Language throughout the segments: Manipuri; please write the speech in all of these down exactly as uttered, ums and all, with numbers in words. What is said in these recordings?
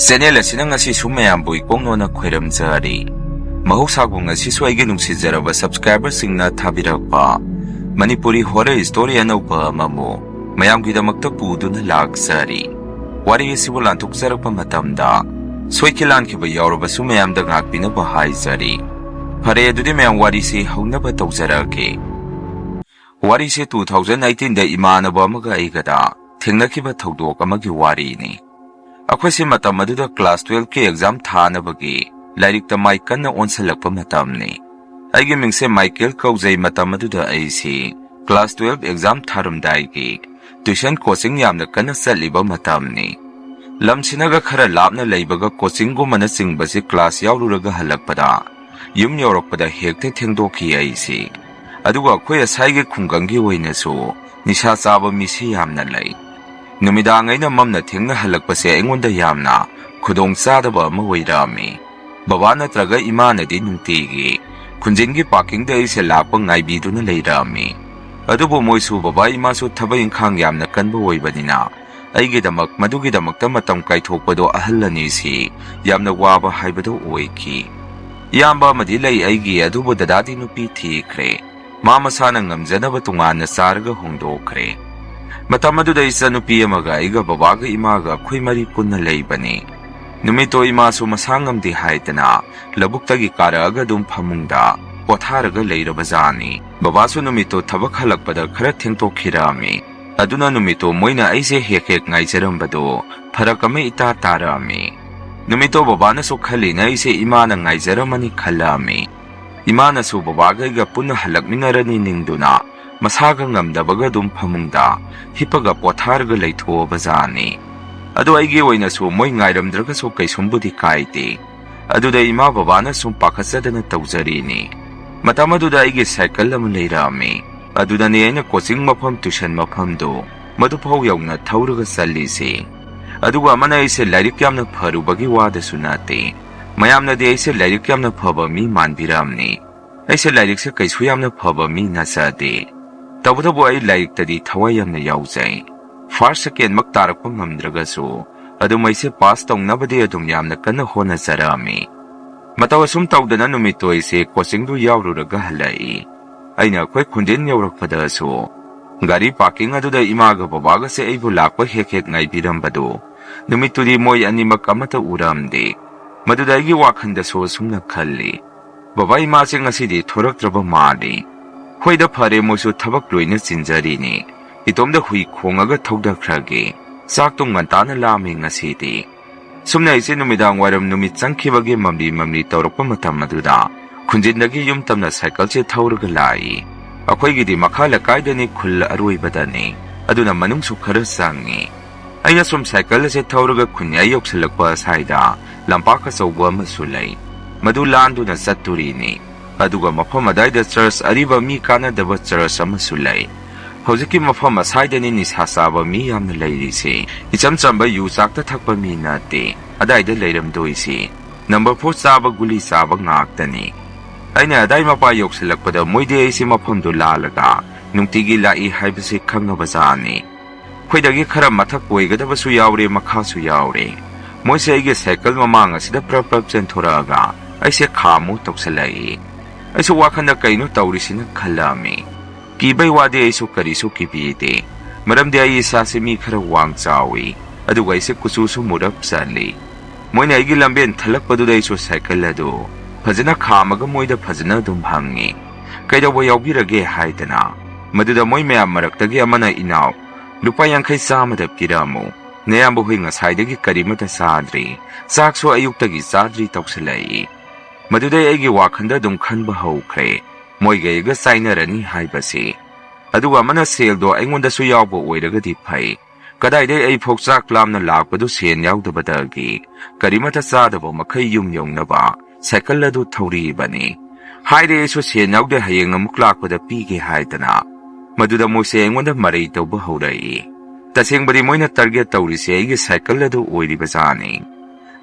ꯆꯦꯅꯦꯜ ꯑꯁꯤꯅ ꯉꯁꯤꯁꯨ ꯃꯌꯥꯝꯕꯨ ꯏꯀꯣꯛꯅꯣꯅ ꯈꯣꯏꯔꯝꯖꯔꯤ꯫ ꯃꯍꯧꯁꯥꯒꯨꯝ ꯉꯁꯤꯁꯨ ꯑꯩꯒꯤ ꯅꯨꯡꯁꯤꯖꯔꯕ subscriberꯁꯤꯡꯅ ꯊꯥꯕꯤꯔꯛꯄ ꯃꯅꯤꯄꯨꯔꯤ horror story ꯑꯅꯧꯕ ꯑꯃꯃꯨꯛ ꯃꯌꯥꯝꯒꯤꯗꯃꯛꯇ ꯄꯨꯗꯨꯅ ꯂꯥꯛꯆꯔꯤ꯫ ꯋꯥꯔꯤ ꯑꯁꯤꯕꯨ ꯂꯥꯟꯊꯣꯛꯆꯔꯛꯄ ꯃꯇꯝꯗ ꯁꯣꯏꯈꯤ ꯂꯥꯟꯈꯤꯕ ꯌꯥꯎꯔꯕꯁꯨ ꯃꯌꯥꯝꯗ ꯉꯥꯛꯄꯤꯅꯕ ꯍꯥꯏꯖꯔꯤ꯫ ꯐꯔꯦ, ꯑꯗꯨꯗꯤ ꯃꯌꯥꯝ ꯋꯥꯔꯤꯁꯤ ꯍꯧꯅꯕ ꯇꯧꯖꯔꯛꯑꯒꯦ꯫ ꯋꯥꯔꯤꯁꯤ two thousand eighteenꯗ ꯏꯃꯥꯟꯅꯕ ꯑꯃꯒ ꯑꯩꯒꯗ ꯊꯦꯡꯅꯈꯤꯕ ꯊꯧꯗꯣꯛ ꯑꯃꯒꯤ ꯋꯥꯔꯤꯅꯤ꯫ ꯑꯩꯈꯣꯏꯁꯦ ꯃꯇꯝ ꯑꯗꯨꯗ class twelveꯀꯤ exam ꯊꯥꯅꯕꯒꯤ ꯂꯥꯏꯔꯤꯛꯇ ꯃꯥꯏ ꯀꯟꯅ ꯑꯣꯟꯁꯤꯜꯂꯛꯄ ꯃꯇꯝꯅꯤ꯫ ꯑꯩꯒꯤ ꯃꯤꯡꯁꯦ ꯃꯥꯏꯀꯦꯜ ꯀꯧꯖꯩ꯫ ꯃꯇꯝ ꯑꯗꯨꯗ ꯑꯩꯁꯤ class twelve exam ꯊꯥꯔꯝꯗꯥꯏꯒꯤ tuition coaching ꯌꯥꯝꯅ ꯀꯟꯅ ꯆꯠꯂꯤꯕ ꯃꯇꯝꯅꯤ꯫ ꯂꯝꯁꯤꯅꯒ ꯈꯔ ꯂꯥꯞꯅ ꯂꯩꯕꯒ coachingꯒꯨꯝꯕꯅ ꯆꯤꯡꯕꯁꯤ class ꯌꯥꯎꯔꯨꯔꯒ ꯍꯜꯂꯛꯄꯗ, ꯌꯨꯝ ꯌꯧꯔꯛꯄꯗ ꯍꯦꯛꯇ ꯊꯦꯡꯗꯣꯛꯈꯤ ꯑꯩꯁꯤ꯫ ꯑꯗꯨꯒ ꯑꯩꯈꯣꯏ ꯑꯁꯥꯏꯒꯤ ꯈꯨꯡꯒꯪꯒꯤ ꯑꯣꯏꯅꯁꯨ ꯅꯤꯁꯥ ꯆꯥꯕ ꯃꯤꯁꯤ ꯌꯥꯝꯅ ꯂꯩ꯫ ꯅꯨꯃꯤꯗꯥꯡ ꯑꯩꯅ ꯃꯝꯅ ꯊꯦꯡꯅ ꯍꯜꯂꯛꯄꯁꯦ ꯑꯩꯉꯣꯟꯗ ꯌꯥꯝꯅ ꯈꯨꯗꯣꯡ ꯆꯥꯗꯕ ꯑꯃ ꯑꯣꯏꯔꯛꯑꯝꯃꯤ꯫ ꯕꯕꯥ ꯅꯠꯇ꯭ꯔꯒ ꯏꯃꯥꯅꯗꯤ ꯅꯨꯡꯇꯤꯒꯤ ꯈꯨꯟꯖꯤꯟꯒꯤ parkingꯗ ꯑꯩꯁꯦ ꯂꯥꯛꯄ ꯉꯥꯏꯕꯤꯗꯨꯅ ꯂꯩꯔꯛꯑꯝꯃꯤ꯫ ꯑꯗꯨꯕꯨ ꯃꯣꯏꯁꯨ ꯕꯕꯥ ꯏꯃꯥꯁꯨ ꯊꯕꯛ ꯏꯪꯈꯥꯡ ꯌꯥꯝꯅ ꯀꯟꯕ ꯑꯣꯏꯕꯅꯤꯅ ꯑꯩꯒꯤꯗꯃꯛ ꯃꯗꯨꯒꯤꯗꯃꯛꯇ ꯃꯇꯝ ꯀꯥꯏꯊꯣꯛꯄꯗꯣ ꯑꯍꯜ ꯑꯅꯤꯁꯤ ꯌꯥꯝꯅ ꯋꯥꯕ ꯍꯥꯏꯕꯗꯨ ꯑꯣꯏꯈꯤ꯫ ꯏꯌꯥꯝꯕ ꯑꯃꯗꯤ ꯂꯩ ꯑꯩꯒꯤ, ꯑꯗꯨꯕꯨ ꯗꯗꯥꯗꯤ ꯅꯨꯄꯤ ꯊꯤꯈ꯭ꯔꯦ꯫ ꯃꯥ ꯃꯁꯥꯅ ꯉꯝꯖꯅꯕ ꯇꯣꯉꯥꯟꯅ ꯆꯥꯔꯒ ꯍꯣꯡꯗꯣꯛꯈ꯭ꯔꯦ꯫ ꯃꯇꯝ ꯑꯗꯨꯗ ꯏꯆꯟꯅꯨꯄꯤ ꯑꯃꯒ ꯑꯩꯒ ꯕꯕꯥꯒ ꯏꯃꯥꯒ ꯑꯩꯈꯣꯏ ꯃꯔꯤ ꯄꯨꯟꯅ ꯂꯩꯕꯅꯤ꯫ ꯅꯨꯃꯤꯠꯇꯣ ꯏꯃꯥꯁꯨ ꯃꯁꯥ ꯉꯝꯗꯦ ꯍꯥꯏꯗꯅ ꯂꯧꯕꯨꯛꯇꯒꯤ ꯀꯥꯔꯛꯑꯒ ꯑꯗꯨꯝ ꯐꯃꯨꯡꯗ ꯄꯣꯊꯥꯔꯒ ꯂꯩꯔꯕꯖꯥꯠꯅꯤ꯫ ꯕꯕꯥꯁꯨ ꯅꯨꯃꯤꯠꯇꯣ ꯊꯕꯛ ꯍꯜꯂꯛꯄꯗ ꯈꯔ ꯊꯦꯡꯗꯣꯛꯈꯤꯔꯛꯑꯝꯃꯤ꯫ ꯑꯗꯨꯅ ꯅꯨꯃꯤꯠꯇꯣ ꯃꯣꯏꯅ ꯑꯩꯁꯦ ꯍꯦꯛ ꯍꯦꯛ ꯉꯥꯏꯖꯔꯝꯕꯗꯣ ꯐꯔꯛ ꯑꯃ ꯏꯇꯥ ꯇꯥꯔꯛꯑꯝꯃꯤ꯫ ꯅꯨꯃꯤꯠꯇꯣ ꯕꯕꯥꯅꯁꯨ ꯈꯜꯂꯤꯅ ꯑꯩꯁꯦ ꯏꯃꯥꯅ ꯉꯥꯏꯖꯔꯝꯃꯅꯤ ꯈꯜꯂꯛꯑꯝꯃꯤ꯫ ꯏꯃꯥꯅꯁꯨ ꯕꯕꯥꯒ ꯑꯩꯒ ꯄꯨꯟꯅ ꯍꯜꯂꯛꯃꯤꯟꯅꯔꯅꯤ ꯅꯤꯡꯗꯨꯅ ꯃꯁꯥꯒ ꯉꯝꯗꯕꯒ ꯑꯗꯨꯝ ꯐꯃꯨꯡꯗ ꯍꯤꯞꯄꯒ ꯄꯣꯊꯥꯔꯒ ꯂꯩꯊꯣꯛꯑꯕꯖꯥꯠꯅꯤ꯫ ꯑꯗꯣ ꯑꯩꯒꯤ ꯑꯣꯏꯅꯁꯨ ꯃꯣꯏ ꯉꯥꯏꯔꯝꯗ꯭ꯔꯒꯁꯨ ꯀꯩꯁꯨꯝꯕꯨꯗꯤ ꯀꯥꯏꯗꯦ꯫ ꯑꯗꯨꯗ ꯏꯃꯥ ꯕꯕꯥꯅ ꯁꯨꯝ ꯄꯥꯈꯠꯆꯗꯅ ꯇꯧꯖꯔꯤꯅꯤ꯫ ꯃꯇꯝ ꯑꯗꯨꯗ ꯑꯩꯒꯤ ꯁꯥꯏꯀꯜ ꯑꯃ ꯂꯩꯔꯛꯑꯝꯃꯤ꯫ ꯑꯗꯨꯗꯅꯦ ꯑꯩꯅ coaching ꯃꯐꯝ, tuition ꯃꯐꯝꯗꯨ ꯃꯗꯨꯐꯥꯎ ꯌꯧꯅ ꯊꯧꯔꯒ ꯆꯠꯂꯤꯁꯤ꯫ ꯑꯗꯨꯒ ꯑꯃꯅ ꯑꯩꯁꯦ ꯂꯥꯏꯔꯤꯛ ꯌꯥꯝꯅ ꯐꯔꯨꯕꯒꯤ ꯋꯥꯗꯁꯨ ꯅꯠꯇꯦ꯫ ꯃꯌꯥꯝꯅꯗꯤ ꯑꯩꯁꯦ ꯂꯥꯏꯔꯤꯛ ꯌꯥꯝꯅ ꯐꯕ ꯃꯤ ꯃꯥꯟꯕꯤꯔꯝꯅꯤ꯫ ꯑꯩꯁꯦ ꯂꯥꯏꯔꯤꯛꯁꯦ ꯀꯩꯁꯨ ꯌꯥꯝꯅ ꯐꯕ ꯃꯤ ꯅꯠꯆꯗꯦ꯫ ꯇꯧꯕꯇꯕꯨ ꯑꯩ ꯂꯥꯏꯔꯤꯛꯇꯗꯤ ꯊꯋꯥꯏ ꯌꯥꯝꯅ ꯌꯥꯎꯖꯩ꯫ First, second ꯃꯛ ꯇꯥꯔꯛꯄ ꯉꯝꯗ꯭ꯔꯒꯁꯨ ꯑꯗꯨꯝ ꯑꯩꯁꯦ ꯄꯥꯁ ꯇꯧꯅꯕꯗꯤ ꯑꯗꯨꯝ ꯌꯥꯝꯅ ꯀꯟꯅ ꯍꯣꯠꯅꯖꯔꯛꯑꯝꯃꯤ꯫ ꯃꯇꯧ ꯑꯁꯨꯝ ꯇꯧꯗꯅ ꯅꯨꯃꯤꯠꯇꯣ ꯑꯩꯁꯦ ꯀꯣꯆꯤꯡꯗꯨ ꯌꯥꯎꯔꯨꯔꯒ ꯍꯜꯂꯛꯏ꯫ ꯑꯩꯅ ꯑꯩꯈꯣꯏ ꯈꯨꯟꯖꯤꯟ ꯌꯧꯔꯛꯄꯗꯁꯨ ꯒꯥꯔꯤ ꯄꯥꯔꯀꯤꯡ ꯑꯗꯨꯗ ꯏꯃꯥꯒ ꯕꯕꯥꯒꯁꯦ ꯑꯩꯕꯨ ꯂꯥꯛꯄ ꯍꯦꯛ ꯍꯦꯛ ꯉꯥꯏꯕꯤꯔꯝꯕꯗꯣ, ꯅꯨꯃꯤꯠꯇꯨꯗꯤ ꯃꯣꯏ ꯑꯅꯤꯃꯛ ꯑꯃꯠꯇ ꯎꯔꯝꯗꯦ꯫ ꯃꯗꯨꯗ ꯑꯩꯒꯤ ꯋꯥꯈꯜꯗꯁꯨ ꯑꯁꯨꯝꯅ ꯈꯜꯂꯤ, "ꯕꯕꯥ ꯏꯃꯥꯁꯦ ꯉꯁꯤꯗꯤ ꯊꯣꯔꯛꯇ꯭ꯔꯕ ꯃꯥꯜꯂꯤ꯫ ꯍꯣꯏꯗ, ꯐꯔꯦ, ꯃꯣꯏꯁꯨ ꯊꯕꯛ ꯂꯣꯏꯅ ꯆꯤꯟꯖꯔꯤꯅꯤ꯫ ꯏꯇꯣꯝꯗ ꯍꯨꯏ ꯈꯣꯡꯉꯒ ꯊꯧꯗꯈ꯭ꯔꯒꯦ꯫ ꯆꯥꯛꯇꯣ ꯉꯟꯇꯥꯅ ꯂꯥꯝꯃꯤ ꯉꯁꯤꯗꯤ"꯫ ꯁꯨꯝꯅ ꯑꯩꯁꯦ ꯅꯨꯃꯤꯗꯥꯡ ꯋꯥꯏꯔꯝ ꯅꯨꯃꯤꯠ ꯆꯪꯈꯤꯕꯒꯤ ꯃꯝꯂꯤ ꯃꯝꯂꯤ ꯇꯧꯔꯛꯄ ꯃꯇꯝ ꯑꯗꯨꯗ ꯈꯨꯟꯖꯤꯟꯗꯒꯤ ꯌꯨꯝ ꯇꯝꯅ ꯁꯥꯏꯀꯜꯁꯦ ꯊꯧꯔꯒ ꯂꯥꯛꯏ꯫ ꯑꯩꯈꯣꯏꯒꯤꯗꯤ ꯃꯈꯥ ꯂꯩꯀꯥꯏꯗꯅꯤ, ꯈꯨꯜ ꯑꯔꯣꯏꯕꯗꯅꯤ, ꯑꯗꯨꯅ ꯃꯅꯨꯡꯁꯨ ꯈꯔ ꯆꯪꯉꯤ꯫ ꯑꯩꯅ ꯁꯨꯝ ꯁꯥꯏꯀꯜ ꯑꯁꯦ ꯊꯧꯔꯒ ꯈꯨꯟꯌꯥꯏ ꯌꯧꯁꯤꯜꯂꯛꯄ ꯑꯁ꯭ꯋꯥꯏꯗ ꯂꯝꯄꯥꯛ ꯑꯆꯧꯕ ꯑꯃꯁꯨ ꯂꯩ꯫ ꯃꯗꯨ ꯂꯥꯟꯗꯨꯅ ꯆꯠꯇꯣꯔꯤꯅꯤ꯫ ꯑꯗꯨꯒ ꯃꯐꯝ ꯑꯗꯥꯏꯗ ꯆꯔꯆ, ꯑꯔꯤꯕ ꯃꯤ ꯀꯥꯟꯅꯗꯕ ꯆꯔꯆ ꯑꯃꯁꯨ ꯂꯩ꯫ ꯍꯧꯖꯤꯛꯀꯤ ꯃꯐꯝ ꯑꯁ꯭ꯋꯥꯏꯗꯅꯤ ꯅꯤꯁꯥ ꯆꯥꯕ ꯃꯤ ꯌꯥꯝꯅ ꯂꯩꯔꯤꯁꯦ꯫ ꯏꯆꯝ ꯆꯝꯕ ꯌꯨ ꯆꯥꯛꯇ ꯊꯛꯄ ꯃꯤ ꯅꯠꯇꯦ ꯑꯗꯥꯏꯗ ꯂꯩꯔꯝꯗꯣꯏꯁꯤ꯫ ꯅꯝꯕꯔ ꯐꯣꯔ ꯆꯥꯕ, ꯒꯨꯂꯤ ꯆꯥꯕ ꯉꯥꯛꯇꯅꯤ꯫ ꯑꯩꯅ ꯑꯗꯥꯏ ꯃꯄꯥ ꯌꯧꯁꯤꯜꯂꯛꯄꯗ ꯃꯣꯏꯗꯤ ꯑꯩꯁꯤ ꯃꯐꯝꯗꯨ ꯂꯥꯜꯂꯒ ꯅꯨꯡꯇꯤꯒꯤ ꯂꯥꯛꯏ ꯍꯥꯏꯕꯁꯤ ꯈꯪꯉꯕ ꯖꯥꯠꯅꯤ꯫ ꯑꯩꯈꯣꯏꯗꯒꯤ ꯈꯔ ꯃꯊꯛ ꯑꯣꯏꯒꯗꯕꯁꯨ ꯌꯥꯎꯔꯦ, ꯃꯈꯥꯁꯨ ꯌꯥꯎꯔꯦ꯫ ꯃꯣꯏꯁꯦ ꯑꯩꯒꯤ ꯁꯥꯏꯀꯜ ꯃꯃꯥꯡ ꯑꯁꯤꯗ ꯄ꯭ꯔꯞ ꯄ꯭ꯔꯞ ꯆꯦꯟꯊꯣꯔꯛꯑꯒ ꯑꯩꯁꯦ ꯈꯥꯝꯃꯨ ꯇꯧꯁꯜꯂꯛꯏ꯫ ꯑꯩꯁꯨ ꯋꯥꯈꯜꯗ ꯀꯩꯅꯣ ꯇꯧꯔꯤꯁꯤꯅ ꯈꯜꯂꯛꯑꯝꯃꯤ꯫ ꯀꯤꯕꯩ ꯋꯥꯗꯤ ꯑꯩꯁꯨ ꯀꯔꯤꯁꯨ ꯀꯤꯕꯤꯗꯦ, ꯃꯔꯝꯗꯤ ꯑꯩ ꯏꯁꯥꯁꯦ ꯃꯤ ꯈꯔ ꯋꯥꯡ ꯆꯥꯎꯏ, ꯑꯗꯨꯒ ꯑꯩꯁꯦ ꯀꯨꯆꯨꯁꯨ ꯃꯨꯔꯞ ꯆꯜꯂꯤ꯫ ꯃꯣꯏꯅ ꯑꯩꯒꯤ ꯂꯝꯕꯦꯟ ꯊꯜꯂꯛꯄꯗꯨꯗ ꯑꯩꯁꯨ ꯁꯥꯏꯀꯜ ꯑꯗꯨ ꯐꯖꯅ ꯈꯥꯝꯃꯒ ꯃꯣꯏꯗ ꯐꯖꯅ ꯑꯗꯨꯝ ꯍꯪꯉꯤ, "ꯀꯩꯗꯧꯕ ꯌꯥꯎꯕꯤꯔꯒꯦ?" ꯍꯥꯏꯗꯅ꯫ ꯃꯗꯨꯗ ꯃꯣꯏ ꯃꯌꯥꯝ ꯃꯔꯛꯇꯒꯤ ꯑꯃꯅ, "ꯏꯅꯥꯎ, ꯂꯨꯄꯥ ꯌꯥꯡꯈꯩ ꯆꯥꯝꯃꯗ ꯄꯤꯔꯛꯑꯝꯃꯨ, ꯅꯌꯥꯝꯕ ꯍꯣꯏ ꯉꯁꯥꯏꯗꯒꯤ ꯀꯔꯤꯃꯠꯇ ꯆꯥꯗ꯭ꯔꯤ, ꯆꯥꯛꯁꯨ ꯑꯌꯨꯛꯇꯒꯤ ꯆꯥꯗ꯭ꯔꯤ" ꯇꯧꯁꯜꯂꯛꯏ꯫ ꯃꯗꯨꯗꯩ ꯑꯩꯒꯤ ꯋꯥꯈꯜꯗ ꯑꯗꯨꯝ ꯈꯟꯕ ꯍꯧꯈ꯭ꯔꯦ, ꯃꯣꯏꯒ ꯑꯩꯒ ꯆꯥꯏꯅꯔꯅꯤ ꯍꯥꯏꯕꯁꯤ꯫ ꯑꯗꯨꯒ ꯑꯃꯅ ꯁꯦꯜꯗꯣ ꯑꯩꯉꯣꯟꯗꯁꯨ ꯌꯥꯎꯕ ꯑꯣꯏꯔꯒꯗꯤ ꯐꯩ, ꯀꯗꯥꯏꯗꯩ ꯑꯩ ꯐꯥꯎ ꯆꯥꯛ ꯂꯥꯝꯅ ꯂꯥꯛꯄꯗꯨ ꯁꯦꯟ ꯌꯥꯎꯗꯕꯗꯒꯤ ꯀꯔꯤꯃꯠꯇ ꯆꯥꯗꯕ ꯃꯈꯩ ꯌꯨꯝ ꯌꯧꯅꯕ ꯁꯥꯏꯀꯜ ꯑꯗꯨ ꯊꯧꯔꯤꯕꯅꯤ꯫ ꯍꯥꯏꯔꯦ ꯑꯩꯁꯨ ꯁꯦꯟ ꯌꯥꯎꯗꯦ, ꯍꯌꯦꯡ ꯑꯃꯨꯛ ꯂꯥꯛꯄꯗ ꯄꯤꯒꯦ ꯍꯥꯏꯗꯅ꯫ ꯃꯗꯨꯗ ꯃꯣꯏꯁꯦ ꯑꯩꯉꯣꯟꯗ ꯃꯔꯩ ꯇꯧꯕ ꯍꯧꯔꯛꯏ꯫ ꯇꯁꯦꯡꯕꯗꯤ ꯃꯣꯏꯅ target ꯇꯧꯔꯤꯁꯦ ꯑꯩꯒꯤ ꯁꯥꯏꯀꯜ ꯑꯗꯨ ꯑꯣꯏꯔꯤꯕꯖꯥꯠꯅꯤ꯫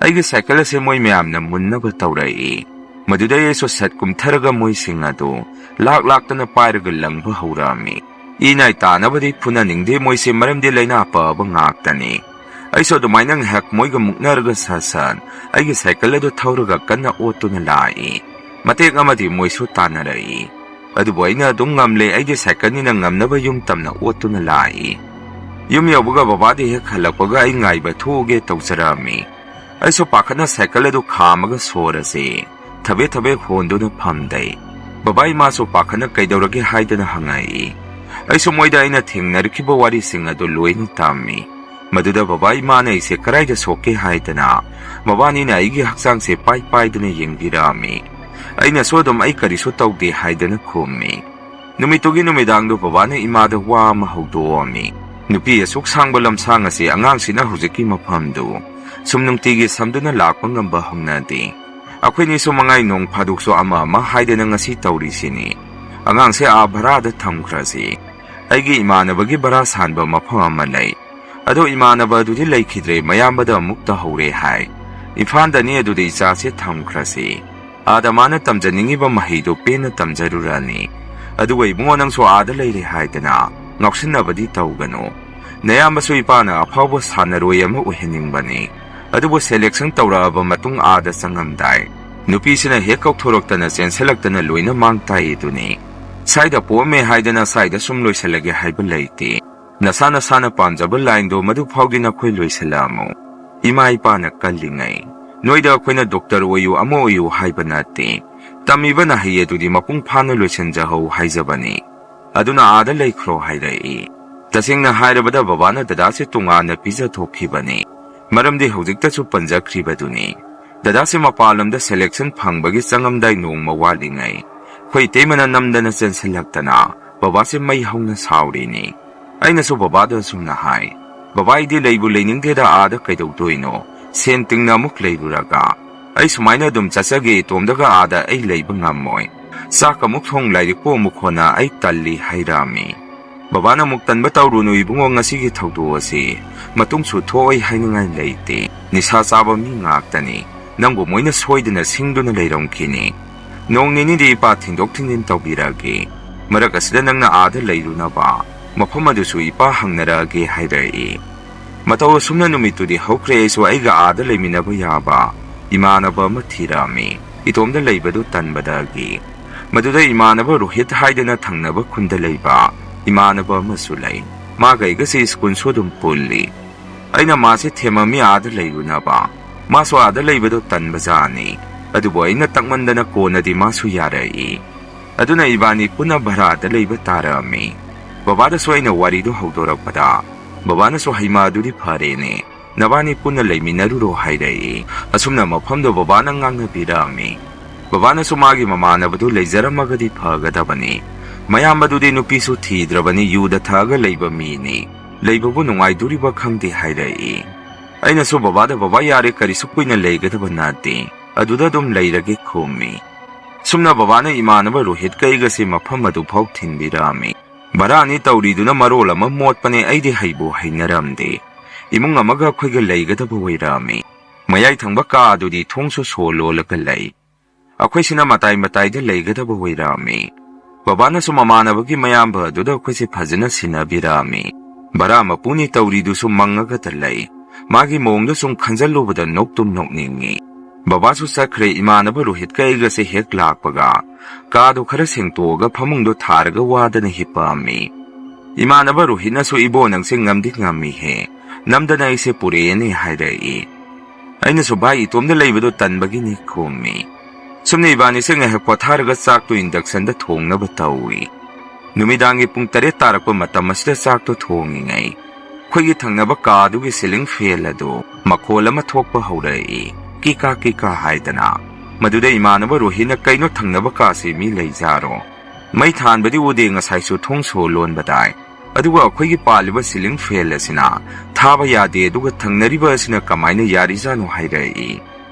ꯑꯩꯒꯤ ꯁꯥꯏꯀꯜ ꯑꯁꯦ ꯃꯣꯏ ꯃꯌꯥꯝꯅ ꯃꯨꯟꯅꯕ ꯇꯧꯔꯛꯏ꯫ ꯃꯗꯨꯗꯩ ꯑꯩꯁꯨ ꯁꯠ ꯀꯨꯝꯊꯔꯒ ꯃꯣꯏꯁꯤꯡ ꯑꯗꯨ ꯂꯥꯛ ꯂꯥꯛꯇꯅ ꯄꯥꯏꯔꯒ ꯂꯪꯕ ꯍꯧꯔꯛꯑꯝꯃꯤ꯫ ꯏꯅꯥꯏ ꯇꯥꯅꯕꯗꯤ ꯐꯨꯅꯅꯤꯡꯗꯦ ꯃꯣꯏꯁꯦ, ꯃꯔꯝꯗꯤ ꯂꯥꯏꯅꯥ ꯄꯛꯑꯕ ꯉꯥꯛꯇꯅꯤ꯫ ꯑꯩꯁꯨ ꯑꯗꯨꯃꯥꯏꯅ ꯉꯥꯏꯍꯥꯛ ꯃꯣꯏꯒ ꯃꯨꯛꯅꯔꯒ ꯁꯠ ꯁꯠ ꯑꯩꯒꯤ ꯁꯥꯏꯀꯜ ꯑꯗꯨ ꯊꯧꯔꯒ ꯀꯟꯅ ꯑꯣꯠꯇꯨꯅ ꯂꯥꯛꯏ꯫ ꯃꯇꯦꯛ ꯑꯃꯗꯤ ꯃꯣꯏꯁꯨ ꯇꯥꯟꯅꯔꯛꯏ꯫ ꯑꯗꯨꯕꯨ ꯑꯩꯅ ꯑꯗꯨꯝ ꯉꯝꯂꯦ, ꯑꯩꯒꯤ ꯁꯥꯏꯀꯜꯅꯤꯅ ꯉꯝꯅꯕ ꯌꯨꯝ ꯇꯝꯅ ꯑꯣꯠꯇꯨꯅ ꯂꯥꯛꯏ꯫ ꯌꯨꯝ ꯌꯧꯕꯒ ꯕꯕꯥꯗꯤ ꯍꯦꯛ ꯍꯜꯂꯛꯄꯒ ꯑꯩ ꯉꯥꯏꯕ ꯊꯣꯛꯎꯒꯦ ꯇꯧꯖꯔꯛꯑꯝꯃꯤ꯫ ꯑꯩꯁꯨ ꯄꯥꯈꯠꯅ ꯁꯥꯏꯀꯜ ꯑꯗꯨ ꯈꯥꯝꯃꯒ ꯁꯣꯔ ꯑꯁꯤ ꯊꯕꯦ ꯊꯕꯦ ꯍꯣꯟꯗꯨꯅ ꯐꯝꯗꯩ꯫ ꯕꯕꯥ ꯏꯃꯥꯁꯨ ꯄꯥꯈꯠꯅ ꯀꯩꯗꯧꯔꯒꯦ ꯍꯥꯏꯗꯅ ꯍꯪꯉꯛꯏ꯫ ꯑꯩꯁꯨ ꯃꯣꯏꯗ ꯑꯩꯅ ꯊꯦꯡꯅꯔꯛꯈꯤꯕ ꯋꯥꯔꯤꯁꯤꯡ ꯑꯗꯨ ꯂꯣꯏꯅ ꯇꯝꯃꯤ꯫ ꯃꯗꯨꯗ ꯕꯕꯥ ꯏꯃꯥꯅ ꯑꯩꯁꯦ ꯀꯔꯥꯏꯗ ꯁꯣꯛꯀꯦ ꯍꯥꯏꯗꯅ ꯃꯕꯥꯅꯤꯅ ꯑꯩꯒꯤ ꯍꯛꯆꯥꯡꯁꯦ ꯄꯥꯏ ꯄꯥꯏꯗꯅ ꯌꯦꯡꯕꯤꯔꯛꯑꯝꯃꯤ꯫ ꯑꯩꯅꯁꯨ ꯑꯗꯨꯝ ꯑꯩ ꯀꯔꯤꯁꯨ ꯇꯧꯗꯦ ꯍꯥꯏꯗꯅ ꯈꯨꯝꯃꯤ꯫ ꯅꯨꯃꯤꯠꯇꯨꯒꯤ ꯅꯨꯃꯤꯗꯥꯡꯗꯣ ꯕꯕꯥꯅ ꯏꯃꯥꯗ ꯋꯥ ꯑꯃ ꯍꯧꯗꯣꯛꯑꯝꯃꯤ꯫ ꯅꯨꯄꯤ ꯑꯁꯨꯛ ꯁꯥꯡꯕ ꯂꯝꯁꯥꯡ ꯑꯁꯤ ꯑꯉꯥꯡꯁꯤꯅ ꯍꯧꯖꯤꯛꯀꯤ ꯃꯐꯝꯗꯨ ꯁꯨꯝ ꯅꯨꯡꯇꯤꯒꯤ ꯁꯝꯗꯨꯅ ꯂꯥꯛꯄ ꯉꯝꯕ ꯍꯧꯅꯗꯦ꯫ ꯑꯩꯈꯣꯏꯅꯤꯁꯨ ꯃꯉꯥꯏ ꯅꯣꯡ ꯐꯥꯗꯣꯛꯁꯨ ꯑꯃ ꯑꯃ ꯍꯥꯏꯗꯅ ꯉꯁꯤ ꯇꯧꯔꯤꯁꯤꯅꯤ꯫ ꯑꯉꯥꯡꯁꯦ ꯑꯥ ꯚꯔꯥꯗ ꯊꯝꯈ꯭ꯔꯁꯤ꯫ ꯑꯩꯒꯤ ꯏꯃꯥꯟꯅꯕꯒꯤ ꯚꯔꯥ ꯁꯥꯟꯕ ꯃꯐꯝ ꯑꯃ ꯂꯩ꯫ ꯑꯗꯣ ꯏꯃꯥꯟꯅꯕ ꯑꯗꯨꯗꯤ ꯂꯩꯈꯤꯗ꯭ꯔꯦ, ꯃꯌꯥꯝꯕꯗ ꯑꯃꯨꯛ ꯇꯧꯍꯧꯔꯦ ꯍꯥꯏ꯫ ꯏꯝꯐꯥꯜꯗꯅꯤ, ꯑꯗꯨꯗꯤ ꯏꯆꯥꯁꯦ ꯊꯝꯈ꯭ꯔꯁꯤ꯫ ꯑꯥꯗ ꯃꯥꯅ ꯇꯝꯖꯅꯤꯡꯉꯤꯕ ꯃꯍꯩꯗꯣ ꯄꯦꯟꯅ ꯇꯝꯖꯔꯨꯔꯅꯤ꯫ ꯑꯗꯨꯒ ꯏꯕꯨꯡꯉꯣ, ꯅꯪꯁꯨ ꯑꯥꯗ ꯂꯩꯔꯦ ꯍꯥꯏꯗꯅ ꯉꯥꯎꯁꯤꯟꯅꯕꯗꯤ ꯇꯧꯒꯅꯨ꯫ ꯅꯌꯥꯝꯕꯁꯨ ꯏꯄꯥꯅ ꯑꯐꯥꯎꯕ ꯁꯥꯟꯅꯔꯣꯏ ꯑꯃ ꯑꯣꯏꯍꯟꯅꯤꯡꯕꯅꯤ꯫ ꯑꯗꯨꯕꯨ selection ꯇꯧꯔꯛꯑꯕ ꯃꯇꯨꯡ ꯑꯥꯗ ꯆꯪꯉꯝꯗꯥꯏ ꯅꯨꯄꯤꯁꯤꯅ ꯍꯦꯛ ꯀꯧꯊꯣꯔꯛꯇꯅ ꯆꯦꯟꯁꯤꯜꯂꯛꯇꯅ ꯂꯣꯏꯅ ꯃꯥꯡ ꯇꯥꯛꯏꯗꯨꯅꯤ꯫ ꯁ꯭ꯋꯥꯏꯗ ꯄꯣꯛꯑꯝꯃꯦ ꯍꯥꯏꯗꯅ ꯁ꯭ꯋꯥꯏꯗ ꯁꯨꯝ ꯂꯣꯏꯁꯤꯜꯂꯒꯦ ꯍꯥꯏꯕ ꯂꯩꯇꯦ꯫ ꯅꯁꯥ ꯅꯁꯥꯅ ꯄꯥꯝꯖꯕ lineꯗꯣ ꯃꯗꯨ ꯐꯥꯎꯗꯤ ꯅꯈꯣꯏ ꯂꯣꯏꯁꯤꯜꯂꯛꯑꯝꯃꯨ꯫ ꯏꯃꯥ ꯏꯄꯥꯅ ꯀꯜꯂꯤꯉꯩ꯫ ꯅꯣꯏꯗ ꯑꯩꯈꯣꯏꯅ doctor ꯑꯣꯏꯌꯨ, ꯑꯃ ꯑꯣꯏꯌꯨ ꯍꯥꯏꯕ ꯅꯠꯇꯦ꯫ ꯇꯝꯃꯤꯕ ꯅꯍꯩ ꯑꯗꯨꯗꯤ ꯃꯄꯨꯡ ꯐꯥꯅ ꯂꯣꯏꯁꯤꯟꯖꯍꯧ ꯍꯥꯏꯖꯕꯅꯤ꯫ ꯑꯗꯨꯅ ꯑꯥꯗ ꯂꯩꯈ꯭ꯔꯣ ꯍꯥꯏꯔꯛꯏ꯫ ꯇꯁꯦꯡꯅ ꯍꯥꯏꯔꯕꯗ ꯕꯕꯥꯅ ꯗꯗꯥꯁꯦ ꯇꯣꯉꯥꯟꯅ ꯄꯤꯖꯊꯣꯛꯈꯤꯕꯅꯤ꯫ ꯃꯔꯝꯗꯤ ꯍꯧꯖꯤꯛꯇꯁꯨ ꯄꯟꯖꯈ꯭ꯔꯤꯕꯗꯨꯅꯤ꯫ ꯗꯗꯥꯁꯦ ꯃꯄꯥꯟ ꯂꯝꯗ selection ꯐꯪꯕꯒꯤ ꯆꯪꯉꯝꯗꯥꯏ ꯅꯣꯡꯃ ꯋꯥꯠꯂꯤꯉꯩ ꯑꯩꯈꯣꯏ ꯏꯇꯩꯃꯅ ꯅꯝꯗꯅ ꯆꯦꯟꯁꯤꯜꯂꯛꯇꯅ ꯕꯕꯥꯁꯦ ꯃꯩ ꯍꯧꯅ ꯁꯥꯎꯔꯤꯅꯤ꯫ ꯑꯩꯅꯁꯨ ꯕꯕꯥꯗ ꯑꯁꯨꯝꯅ ꯍꯥꯏ, "ꯕꯕꯥ, ꯑꯩꯗꯤ ꯂꯩꯕꯨ ꯂꯩꯅꯤꯡꯗꯦꯗ, ꯑꯥꯗ ꯀꯩꯗꯧꯗꯣꯏꯅꯣ? ꯁꯦꯟ ꯇꯤꯡꯅ ꯑꯃꯨꯛ ꯂꯩꯔꯨꯔꯒ꯫ ꯑꯩ ꯁꯨꯃꯥꯏꯅ ꯑꯗꯨꯝ ꯆꯠꯆꯒꯦ, ꯏꯇꯣꯝꯗꯒ ꯑꯥꯗ ꯑꯩ ꯂꯩꯕ ꯉꯝꯃꯣꯏ꯫ ꯆꯥꯛ ꯑꯃꯨꯛ ꯊꯣꯡ, ꯂꯥꯏꯔꯤꯛꯄꯨ ꯑꯃꯨꯛ ꯍꯣꯠꯅ, ꯑꯩ ꯇꯜꯂꯤ" ꯍꯥꯏꯔꯛꯑꯝꯃꯤ꯫ ꯕꯕꯥꯅ ꯑꯃꯨꯛ, "ꯇꯟꯕ ꯇꯧꯔꯨꯅꯨ ꯏꯕꯨꯡꯉꯣ, ꯉꯁꯤꯒꯤ ꯊꯧꯗꯣꯛ ꯑꯁꯤ ꯃꯇꯨꯡꯁꯨ ꯊꯣꯛꯑꯣꯏ ꯍꯥꯏꯅꯤꯡꯉꯥꯏ ꯂꯩꯇꯦ꯫ ꯅꯤꯁꯥ ꯆꯥꯕ ꯃꯤ ꯉꯥꯛꯇꯅꯤ꯫ ꯅꯪꯕꯨ ꯃꯣꯏꯅ ꯁꯣꯏꯗꯅ ꯁꯤꯡꯗꯨꯅ ꯂꯩꯔꯝꯈꯤꯅꯤ꯫ ꯅꯣꯡ ꯅꯤꯅꯤꯗꯤ ꯏꯄꯥ ꯊꯤꯟꯗꯣꯛ ꯊꯤꯟꯖꯤꯟ ꯇꯧꯕꯤꯔꯛꯑꯒꯦ꯫ ꯃꯔꯛ ꯑꯁꯤꯗ ꯅꯪꯅ ꯑꯥꯗ ꯂꯩꯔꯨꯅꯕ ꯃꯐꯝ ꯑꯗꯨꯁꯨ ꯏꯄꯥ ꯍꯪꯅꯔꯛꯑꯒꯦ" ꯍꯥꯏꯔꯛꯏ꯫ ꯃꯇꯧ ꯑꯁꯨꯝꯅ ꯅꯨꯃꯤꯠꯇꯨꯗꯤ ꯍꯧꯈ꯭ꯔꯦ꯫ ꯑꯩꯁꯨ ꯑꯩꯒ ꯑꯥꯗ ꯂꯩꯃꯤꯟꯅꯕ ꯌꯥꯕ ꯏꯃꯥꯟꯅꯕ ꯑꯃ ꯊꯤꯔꯛꯑꯝꯃꯤ, ꯏꯇꯣꯝꯗ ꯂꯩꯕꯗꯨ ꯇꯟꯕꯗꯒꯤ꯫ ꯃꯗꯨꯗ ꯏꯃꯥꯟꯅꯕ ꯔꯣꯍꯤꯠ ꯍꯥꯏꯗꯅ ꯊꯪꯅꯕ ꯈꯨꯟꯗ ꯂꯩꯕ ꯏꯃꯥꯟꯅꯕ ꯑꯃꯁꯨ ꯂꯩ꯫ ꯃꯥꯒ ꯑꯩꯒꯁꯤ ꯁ꯭ꯀꯨꯜꯁꯨ ꯑꯗꯨꯝ ꯄꯨꯜꯂꯤ꯫ ꯑꯩꯅ ꯃꯥꯁꯦ ꯊꯦꯝꯃꯝꯃꯤ ꯑꯥꯗ ꯂꯩꯔꯨꯅꯕ꯫ ꯃꯥꯁꯨ ꯑꯥꯗ ꯂꯩꯕꯗꯣ ꯇꯟꯕꯖꯥꯠꯅꯤ꯫ ꯑꯗꯨꯕꯨ ꯑꯩꯅ ꯇꯛꯃꯟꯗꯅ ꯀꯣꯟꯅꯗꯤ ꯃꯥꯁꯨ ꯌꯥꯔꯛꯏ꯫ ꯑꯗꯨꯅ ꯏꯕꯥꯅꯤ ꯄꯨꯟꯅ ꯚꯔꯥꯗ ꯂꯩꯕ ꯇꯥꯔꯛꯑꯝꯃꯤ꯫ ꯕꯕꯥꯗꯁꯨ ꯑꯩꯅ ꯋꯥꯔꯤꯗꯨ ꯍꯧꯗꯣꯔꯛꯄꯗ, ꯕꯕꯥꯅꯁꯨ "ꯍꯩꯃꯥ, ꯑꯗꯨꯗꯤ ꯐꯔꯦꯅꯦ, ꯅꯕꯥꯅꯤ ꯄꯨꯟꯅ ꯂꯩꯃꯤꯟꯅꯔꯨꯔꯣ" ꯍꯥꯏꯔꯛꯏ꯫ ꯑꯁꯨꯝꯅ ꯃꯐꯝꯗꯣ ꯕꯕꯥꯅ ꯉꯥꯡꯅꯕꯤꯔꯛꯑꯝꯃꯤ꯫ ꯕꯕꯥꯅꯁꯨ ꯃꯥꯒꯤ ꯃꯃꯥꯟꯅꯕꯗꯨ ꯂꯩꯖꯔꯝꯃꯒꯗꯤ ꯐꯒꯗꯕꯅꯤ, ꯃꯌꯥꯝꯕꯗꯨꯗꯤ ꯅꯨꯄꯤꯁꯨ ꯊꯤꯗ꯭ꯔꯕꯅꯤ, ꯌꯨꯗ ꯊꯛꯑꯒ ꯂꯩꯕ ꯃꯤꯅꯤ, ꯂꯩꯕꯕꯨ ꯅꯨꯡꯉꯥꯏꯗꯣꯔꯤꯕ ꯈꯪꯗꯦ ꯍꯥꯏꯔꯛꯏ꯫ ꯑꯩꯅꯁꯨ ꯕꯕꯥꯗ, "ꯕꯕꯥ ꯌꯥꯔꯦ, ꯀꯔꯤꯁꯨ ꯀꯨꯏꯅ ꯂꯩꯒꯗꯕ ꯅꯠꯇꯦ, ꯑꯗꯨꯗ ꯑꯗꯨꯝ ꯂꯩꯔꯒꯦ" ꯈꯨꯝꯃꯤ꯫ ꯁꯨꯝꯅ ꯕꯕꯥꯅ ꯏꯃꯥꯟꯅꯕ ꯔꯣꯍꯤꯠꯀ ꯑꯩꯒꯁꯦ ꯃꯐꯝ ꯑꯗꯨꯐꯥꯎ ꯊꯤꯟꯕꯤꯔꯛꯑꯝꯃꯤ꯫ ꯚꯔꯥꯅꯤ ꯇꯧꯔꯤꯗꯨꯅ ꯃꯔꯣꯜ ꯑꯃ ꯃꯣꯠꯄꯅꯦ, ꯑꯩꯗꯤ ꯍꯩꯕꯨ ꯍꯩꯅꯔꯝꯗꯦ꯫ ꯏꯃꯨꯡ ꯑꯃꯒ ꯑꯩꯈꯣꯏꯒ ꯂꯩꯒꯗꯕ ꯑꯣꯏꯔꯛꯑꯝꯃꯤ꯫ ꯃꯌꯥꯏ ꯊꯪꯕ ꯀꯥ ꯑꯗꯨꯗꯤ ꯊꯣꯡꯁꯨ ꯁꯣ ꯂꯣꯜꯂꯒ ꯂꯩ꯫ ꯑꯩꯈꯣꯏꯁꯤꯅ ꯃꯇꯥꯏ ꯃꯇꯥꯏꯗ ꯂꯩꯒꯗꯕ ꯑꯣꯏꯔꯛꯑꯝꯃꯤ꯫ ꯕꯕꯥꯅꯁꯨ ꯃꯃꯥꯟꯅꯕꯒꯤ ꯃꯌꯥꯝꯕ ꯑꯗꯨꯗ ꯑꯩꯈꯣꯏꯁꯦ ꯐꯖꯅ ꯁꯤꯟꯅꯕꯤꯔꯛꯑꯝꯃꯤ꯫ ꯚꯔꯥ ꯃꯄꯨꯅꯤ ꯇꯧꯔꯤꯗꯨꯁꯨ ꯃꯪꯉꯒꯇ ꯂꯩ꯫ ꯃꯥꯒꯤ ꯃꯑꯣꯡꯗꯣ ꯁꯨꯝ ꯈꯟꯖꯜꯂꯨꯕꯗ ꯅꯣꯛꯇꯨꯝ ꯅꯣꯛꯅꯤꯡꯉꯤ꯫ ꯕꯕꯥꯁꯨ ꯆꯠꯈ꯭ꯔꯦ, ꯏꯃꯥꯟꯅꯕ ꯔꯣꯍꯤꯠꯀ ꯑꯩꯒꯁꯦ ꯍꯦꯛ ꯂꯥꯛꯄꯒ ꯀꯥꯗꯣ ꯈꯔ ꯁꯦꯡꯇꯣꯛꯑꯒ ꯐꯃꯨꯡꯗꯣ ꯊꯥꯔꯒ ꯋꯥꯗꯅ ꯍꯤꯞꯄꯛꯑꯝꯃꯤ꯫ ꯏꯃꯥꯟꯅꯕ ꯔꯣꯍꯤꯠꯅꯁꯨ, "ꯏꯕꯣ, ꯅꯪꯁꯦ ꯉꯝꯗꯤ ꯉꯝꯃꯤꯍꯦ, ꯅꯝꯗꯅ ꯑꯩꯁꯦ ꯄꯨꯔꯛꯑꯦꯅꯦ" ꯍꯥꯏꯔꯛꯏ꯫ ꯑꯩꯅꯁꯨ, "ꯚꯥꯏ, ꯏꯇꯣꯝꯗ ꯂꯩꯕꯗꯣ ꯇꯟꯕꯒꯤꯅꯤ" ꯈꯨꯝꯃꯤ꯫ ꯁꯨꯝꯅ ꯏꯕꯥꯅꯤꯁꯦ ꯉꯥꯏꯍꯥꯛ ꯄꯣꯊꯥꯔꯒ ꯆꯥꯛꯇꯣ inductionꯗ ꯊꯣꯡꯅꯕ ꯇꯧꯏ꯫ ꯅꯨꯃꯤꯗꯥꯡꯒꯤ ꯄꯨꯡ ꯇꯔꯦꯠ ꯇꯥꯔꯛꯄ ꯃꯇꯝ ꯑꯁꯤꯗ ꯆꯥꯛꯇꯣ ꯊꯣꯡꯉꯤꯉꯩ, ꯑꯩꯈꯣꯏꯒꯤ ꯊꯪꯅꯕ ꯀꯥ ꯑꯗꯨꯒꯤ ceiling fan ꯑꯗꯨ ꯃꯈꯣꯜ ꯑꯃ ꯊꯣꯛꯄ ꯍꯧꯔꯛꯏ, ꯀꯤꯀꯥ ꯀꯤꯀꯥ ꯍꯥꯏꯗꯅ꯫ ꯃꯗꯨꯗ ꯏꯃꯥꯟꯅꯕ ꯔꯣꯍꯤꯠꯅ, "ꯀꯩꯅꯣ, ꯊꯪꯅꯕ ꯀꯥꯁꯤ ꯃꯤ ꯂꯩꯖꯥꯔꯣ? ꯃꯩ ꯊꯥꯟꯕꯗꯤ ꯎꯗꯦ, ꯉꯁꯥꯏꯁꯨ ꯊꯣꯡ ꯁꯣ ꯂꯣꯟꯕꯗꯥꯏ꯫ ꯑꯗꯨꯒ ꯑꯩꯈꯣꯏꯒꯤ ꯄꯥꯜꯂꯤꯕ ceiling fan ꯑꯁꯤꯅ ꯊꯥꯕ ꯌꯥꯗꯦ, ꯑꯗꯨꯒ ꯊꯪꯅꯔꯤꯕ ꯑꯁꯤꯅ ꯀꯃꯥꯏꯅ ꯌꯥꯔꯤꯖꯥꯠꯅꯣ?" ꯍꯥꯏꯔꯛꯏ꯫